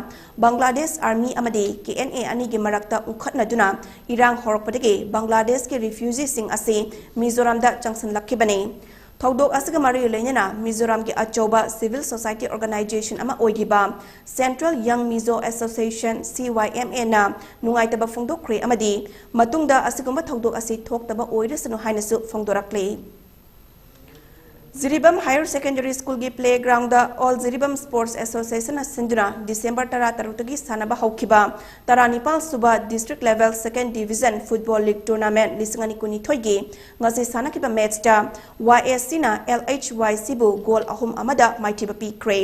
ꯕꯪꯒ꯭ꯂꯥꯗꯦꯁ ꯑꯥꯔꯃꯤ ꯑꯃꯗꯤ ꯀꯦ ꯑꯦꯟ ꯑꯦ ꯑꯅꯤꯒꯤ ꯃꯔꯛꯇ ꯎꯪꯈꯠꯅꯗꯨꯅ ꯏꯔꯥꯡ ꯍꯧꯔꯛꯄꯗꯒꯤ ꯕꯪꯒ꯭ꯂꯥꯗꯦꯁꯀꯤ ꯔꯤꯐ꯭ꯌꯨꯖꯤꯁꯤꯡ ꯑꯁꯤ ꯃꯤꯖꯣꯔꯥꯝꯗ ꯆꯪꯁꯤꯜꯂꯛꯈꯤꯕꯅꯤ꯫ ꯊꯧꯗꯣꯛ ꯑꯁꯤꯒ ꯃꯔꯤ ꯂꯩꯅꯅ ꯃꯤꯖꯣꯔꯥꯝꯒꯤ ꯑꯆꯧꯕ ꯁꯤꯚꯤꯜ ꯁꯣꯁꯥꯏꯇꯤ ꯑꯣꯔꯒꯅꯥꯏꯖꯦꯁꯟ ꯑꯃ ꯑꯣꯏꯔꯤꯕ ꯁꯦꯟꯇ꯭ꯔꯦꯜ ꯌꯪ ꯃꯤꯖꯣ ꯑꯦꯁꯣꯁꯤꯌꯦꯁꯟ, ꯁꯤ ꯋꯥꯏ ꯑꯦꯝ ꯑꯦꯅ ꯅꯨꯡꯉꯥꯏꯇꯕ ꯐꯣꯡꯗꯣꯛꯈ꯭ꯔꯦ ꯑꯃꯗꯤ ꯃꯇꯨꯡꯗ ꯑꯁꯤꯒꯨꯝꯕ ꯊꯧꯗꯣꯛ ꯑꯁꯤ ꯊꯣꯛꯇꯕ ꯑꯣꯏꯔꯁꯅꯨ ꯍꯥꯏꯅꯁꯨ ꯐꯣꯡꯗꯣꯔꯛꯂꯤ꯫ ꯖꯤꯔꯤꯕꯥꯝ ꯍꯥꯌꯔ ꯁꯦꯀꯦꯟꯗꯔꯤ ꯁ꯭ꯀꯨꯜꯒꯤ ꯄ꯭ꯂꯦꯒ꯭ꯔꯥꯎꯟꯗ ꯑꯣꯜ ꯖꯤꯔꯤꯕꯥꯝ ꯁ꯭ꯄꯣꯔꯠꯁ ꯑꯦꯁꯣꯁꯤꯌꯦꯁꯟꯅ ꯁꯤꯟꯗꯨꯅ ꯗꯤꯁꯦꯝꯕꯔ ꯇꯔꯥ ꯇꯔꯨꯛꯇꯒꯤ ꯁꯥꯟꯅꯕ ꯍꯧꯈꯤꯕ ꯇꯔꯥꯅꯤꯄꯥꯜ ꯁꯨꯕ ꯗꯤꯁꯇ꯭ꯔꯤꯛ ꯂꯦꯚꯦꯜ ꯁꯦꯀꯦꯟ ꯗꯤꯚꯤꯖꯟ ꯐꯨꯠꯕꯣꯜ ꯂꯤꯒ ꯇꯣꯔꯅꯥꯃꯦꯟꯠ ꯂꯤꯁꯤꯡ ꯑꯅꯤ ꯀꯨꯟꯅꯤꯊꯣꯏꯒꯤ ꯉꯁꯤ ꯁꯥꯟꯅꯈꯤꯕ ꯃꯦꯠꯆꯇ ꯋꯥꯏ ꯑꯦꯁ ꯁꯤꯅ ꯑꯦꯜ ꯑꯩꯆ ꯋꯥꯏ ꯁꯤꯕꯨ ꯒꯣꯜ ꯑꯍꯨꯝ ꯑꯃꯗ ꯃꯥꯏꯊꯤꯕ ꯄꯤꯈ꯭ꯔꯦ꯫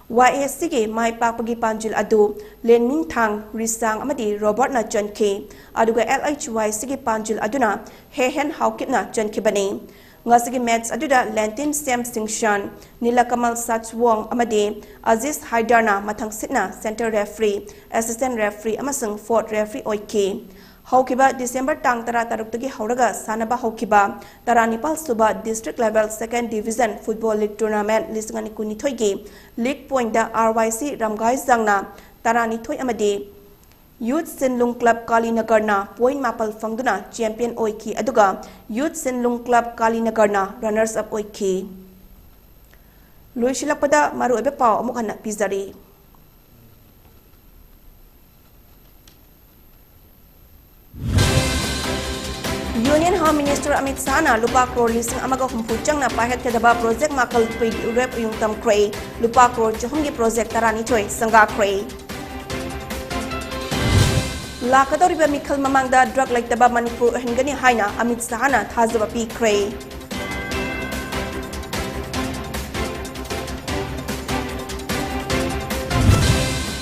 ꯋꯥꯏ ꯑꯦꯁ ꯁꯤꯒꯤ ꯃꯥꯏ ꯄꯥꯛꯄꯒꯤ ꯄꯥꯟꯖꯤꯜ ꯑꯗꯨ ꯂꯦꯟꯃꯤꯡꯊꯥꯡ ꯔꯤꯁꯥꯡ ꯑꯃꯗꯤ ꯔꯣꯕꯔꯠꯅ ꯆꯟꯈꯤ, ꯑꯗꯨꯒ ꯑꯦꯜ ꯑꯩꯆ ꯋꯥꯏ ꯁꯤꯒꯤ ꯄꯥꯟꯖꯤꯜ ꯑꯗꯨꯅ ꯍꯦꯍꯦꯟ ꯍꯥꯎꯀꯤꯞꯅ ꯆꯟꯈꯤꯕꯅꯤ꯫ ꯉꯁꯤꯒꯤ ꯃꯦꯠꯆ ꯑꯗꯨꯗ ꯂꯦꯟꯇꯤꯟ ꯁꯦꯝ ꯁꯤꯡꯁꯟ, ꯅꯤꯂꯀꯃꯜ ꯁꯆꯋꯣꯡ ꯑꯃꯗꯤ Aziz ꯍꯥꯏꯗꯔꯅ ꯃꯊꯪꯁꯤꯠꯅ centre referee, assistant referee ꯑꯃꯁꯨꯡ ꯐꯣꯔꯠ ꯔꯦꯐ꯭ꯔꯤ ꯑꯣꯏꯈꯤ꯫ ꯍꯧꯈꯤꯕ ꯗꯤꯁꯦꯝꯕꯔ ꯇꯥꯡ ꯇꯔꯥ ꯇꯔꯨꯛꯇꯒꯤ ꯍꯧꯔꯒ ꯁꯥꯟꯅꯕ ꯍꯧꯈꯤꯕ ꯇꯔꯥꯅꯤꯄꯥꯜ ꯁꯨꯕ ꯗꯤꯁꯇ꯭ꯔꯤꯛ ꯂꯦꯚꯦꯜ ꯁꯦꯀꯦꯟ ꯗꯤꯚꯤꯖꯟ ꯐꯨꯠꯕꯣꯜ ꯂꯤꯒ ꯇꯣꯔꯅꯥꯃꯦꯟꯠ ꯂꯤꯁꯤꯡ ꯑꯅꯤ ꯀꯨꯟꯅꯤꯊꯣꯏꯒꯤ ꯂꯤꯒ ꯄꯣꯏꯟꯠꯇ ꯑꯥꯔ ꯋꯥꯏ ꯁꯤ ꯔꯝꯒꯥꯏꯖꯥꯡꯅ ꯇꯔꯥꯅꯤꯊꯣꯏ ꯑꯃꯗꯤ ꯌꯨꯠ ꯁꯤꯟꯂꯨꯡ ꯀ꯭ꯂꯕ ꯀꯥꯂꯤꯅꯒꯔꯅ ꯄꯣꯏꯟꯠ ꯃꯥꯄꯜ ꯐꯪꯗꯨꯅ ꯆꯦꯝꯄꯤꯌꯟ ꯑꯣꯏꯈꯤ, ꯑꯗꯨꯒ ꯌꯨꯠ ꯁꯤꯟꯂꯨꯡ ꯀ꯭ꯂꯕ ꯀꯥꯂꯤꯅꯒꯔꯅ ꯔꯅꯔꯁ ꯑꯞ ꯑꯣꯏꯈꯤ꯫ ꯂꯣꯏꯁꯤꯜꯂꯛꯄꯗ ꯃꯔꯨꯑꯣꯏꯕ ꯄꯥꯎ ꯑꯃꯨꯛ ꯍꯟꯅ ꯄꯤꯖꯔꯤ꯫ ꯌꯨꯅꯤꯌꯟ ꯍꯣꯝ ꯃꯤꯅꯤꯁꯇꯔ ꯑꯃꯤꯠ ꯁꯥꯍꯅ ꯂꯨꯄꯥ ꯀ꯭ꯔꯣꯔ ꯂꯤꯁꯤꯡ ꯑꯃꯒ ꯍꯨꯝꯐꯨ ꯆꯪꯅ ꯄꯥꯏꯈꯠꯀꯗꯕ ꯄ꯭ꯔꯣꯖꯦꯛ ꯃꯥꯀꯜ ꯄꯨꯏꯒꯤ ꯎꯔꯦꯞ ꯎꯌꯨꯡ ꯇꯝꯈ꯭ꯔꯦ꯫ ꯂꯨꯄꯥ ꯀ꯭ꯔꯣꯔ ꯆꯍꯨꯝꯒꯤ ꯄ꯭ꯔꯣꯖꯦꯛ ꯇꯔꯥꯅꯤꯊꯣꯏ ꯁꯪꯒꯥꯈ꯭ꯔꯦ꯫ ꯂꯥꯛꯀꯗꯧꯔꯤꯕ ꯃꯤꯈꯜ ꯃꯃꯥꯡꯗ drug ꯂꯩꯇꯕ ꯃꯅꯤꯄꯨꯔ ꯑꯣꯏꯍꯟꯒꯅꯤ ꯍꯥꯏꯅ ꯑꯃꯤꯠ ꯁꯍꯥꯅ ꯊꯥꯖꯕ ꯄꯤꯈ꯭ꯔꯦ꯫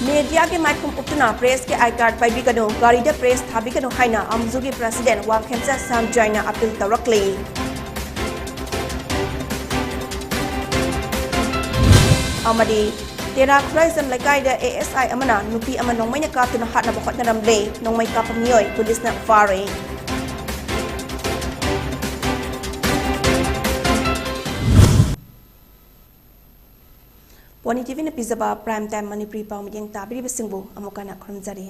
Mediaꯒꯤ ꯃꯥꯏꯈꯨꯝ ꯎꯞꯇꯨꯅ pressꯀꯤ I card ꯄꯥꯏꯕꯤꯒꯅꯨ, ꯒꯥꯔꯤꯗ press ꯊꯥꯕꯤꯒꯅꯨ ꯍꯥꯏꯅ ꯑꯝꯖꯨꯒꯤ president ꯋꯥꯡꯈꯦꯝꯆꯥ ꯁꯥꯝꯖꯥꯏꯅ appeal ꯇꯧꯔꯛꯂꯤ꯫ ꯑꯃꯗꯤ ꯇꯦꯔꯥ ꯈꯨꯔꯥꯏꯖꯝ ꯂꯩꯀꯥꯏꯗ A S I ꯑꯃꯅ ꯅꯨꯄꯤ ꯑꯃ ꯅꯣꯡꯃꯩꯅ ꯀꯥꯞꯇꯨꯅ ꯍꯥꯠꯅꯕ ꯍꯣꯠꯅꯔꯝꯂꯦ꯫ ꯅꯣꯡꯃꯩ ꯀꯥꯞꯄ ꯃꯤꯑꯣꯏ ꯄꯨꯂꯤꯁꯅ ꯐꯥꯔꯦ꯫ ꯄꯣꯅꯤ TVꯅ ꯄꯤꯖꯕ Prime Time ꯃꯅꯤꯄꯨꯔꯤ ꯄꯥꯎ ꯃꯤꯠꯌꯦꯡ ꯇꯥꯕꯤꯔꯤꯕꯁꯤꯡꯕꯨ ꯑꯃꯨꯛ ꯍꯟꯅ ꯈꯨꯔꯨꯝꯖꯔꯤ꯫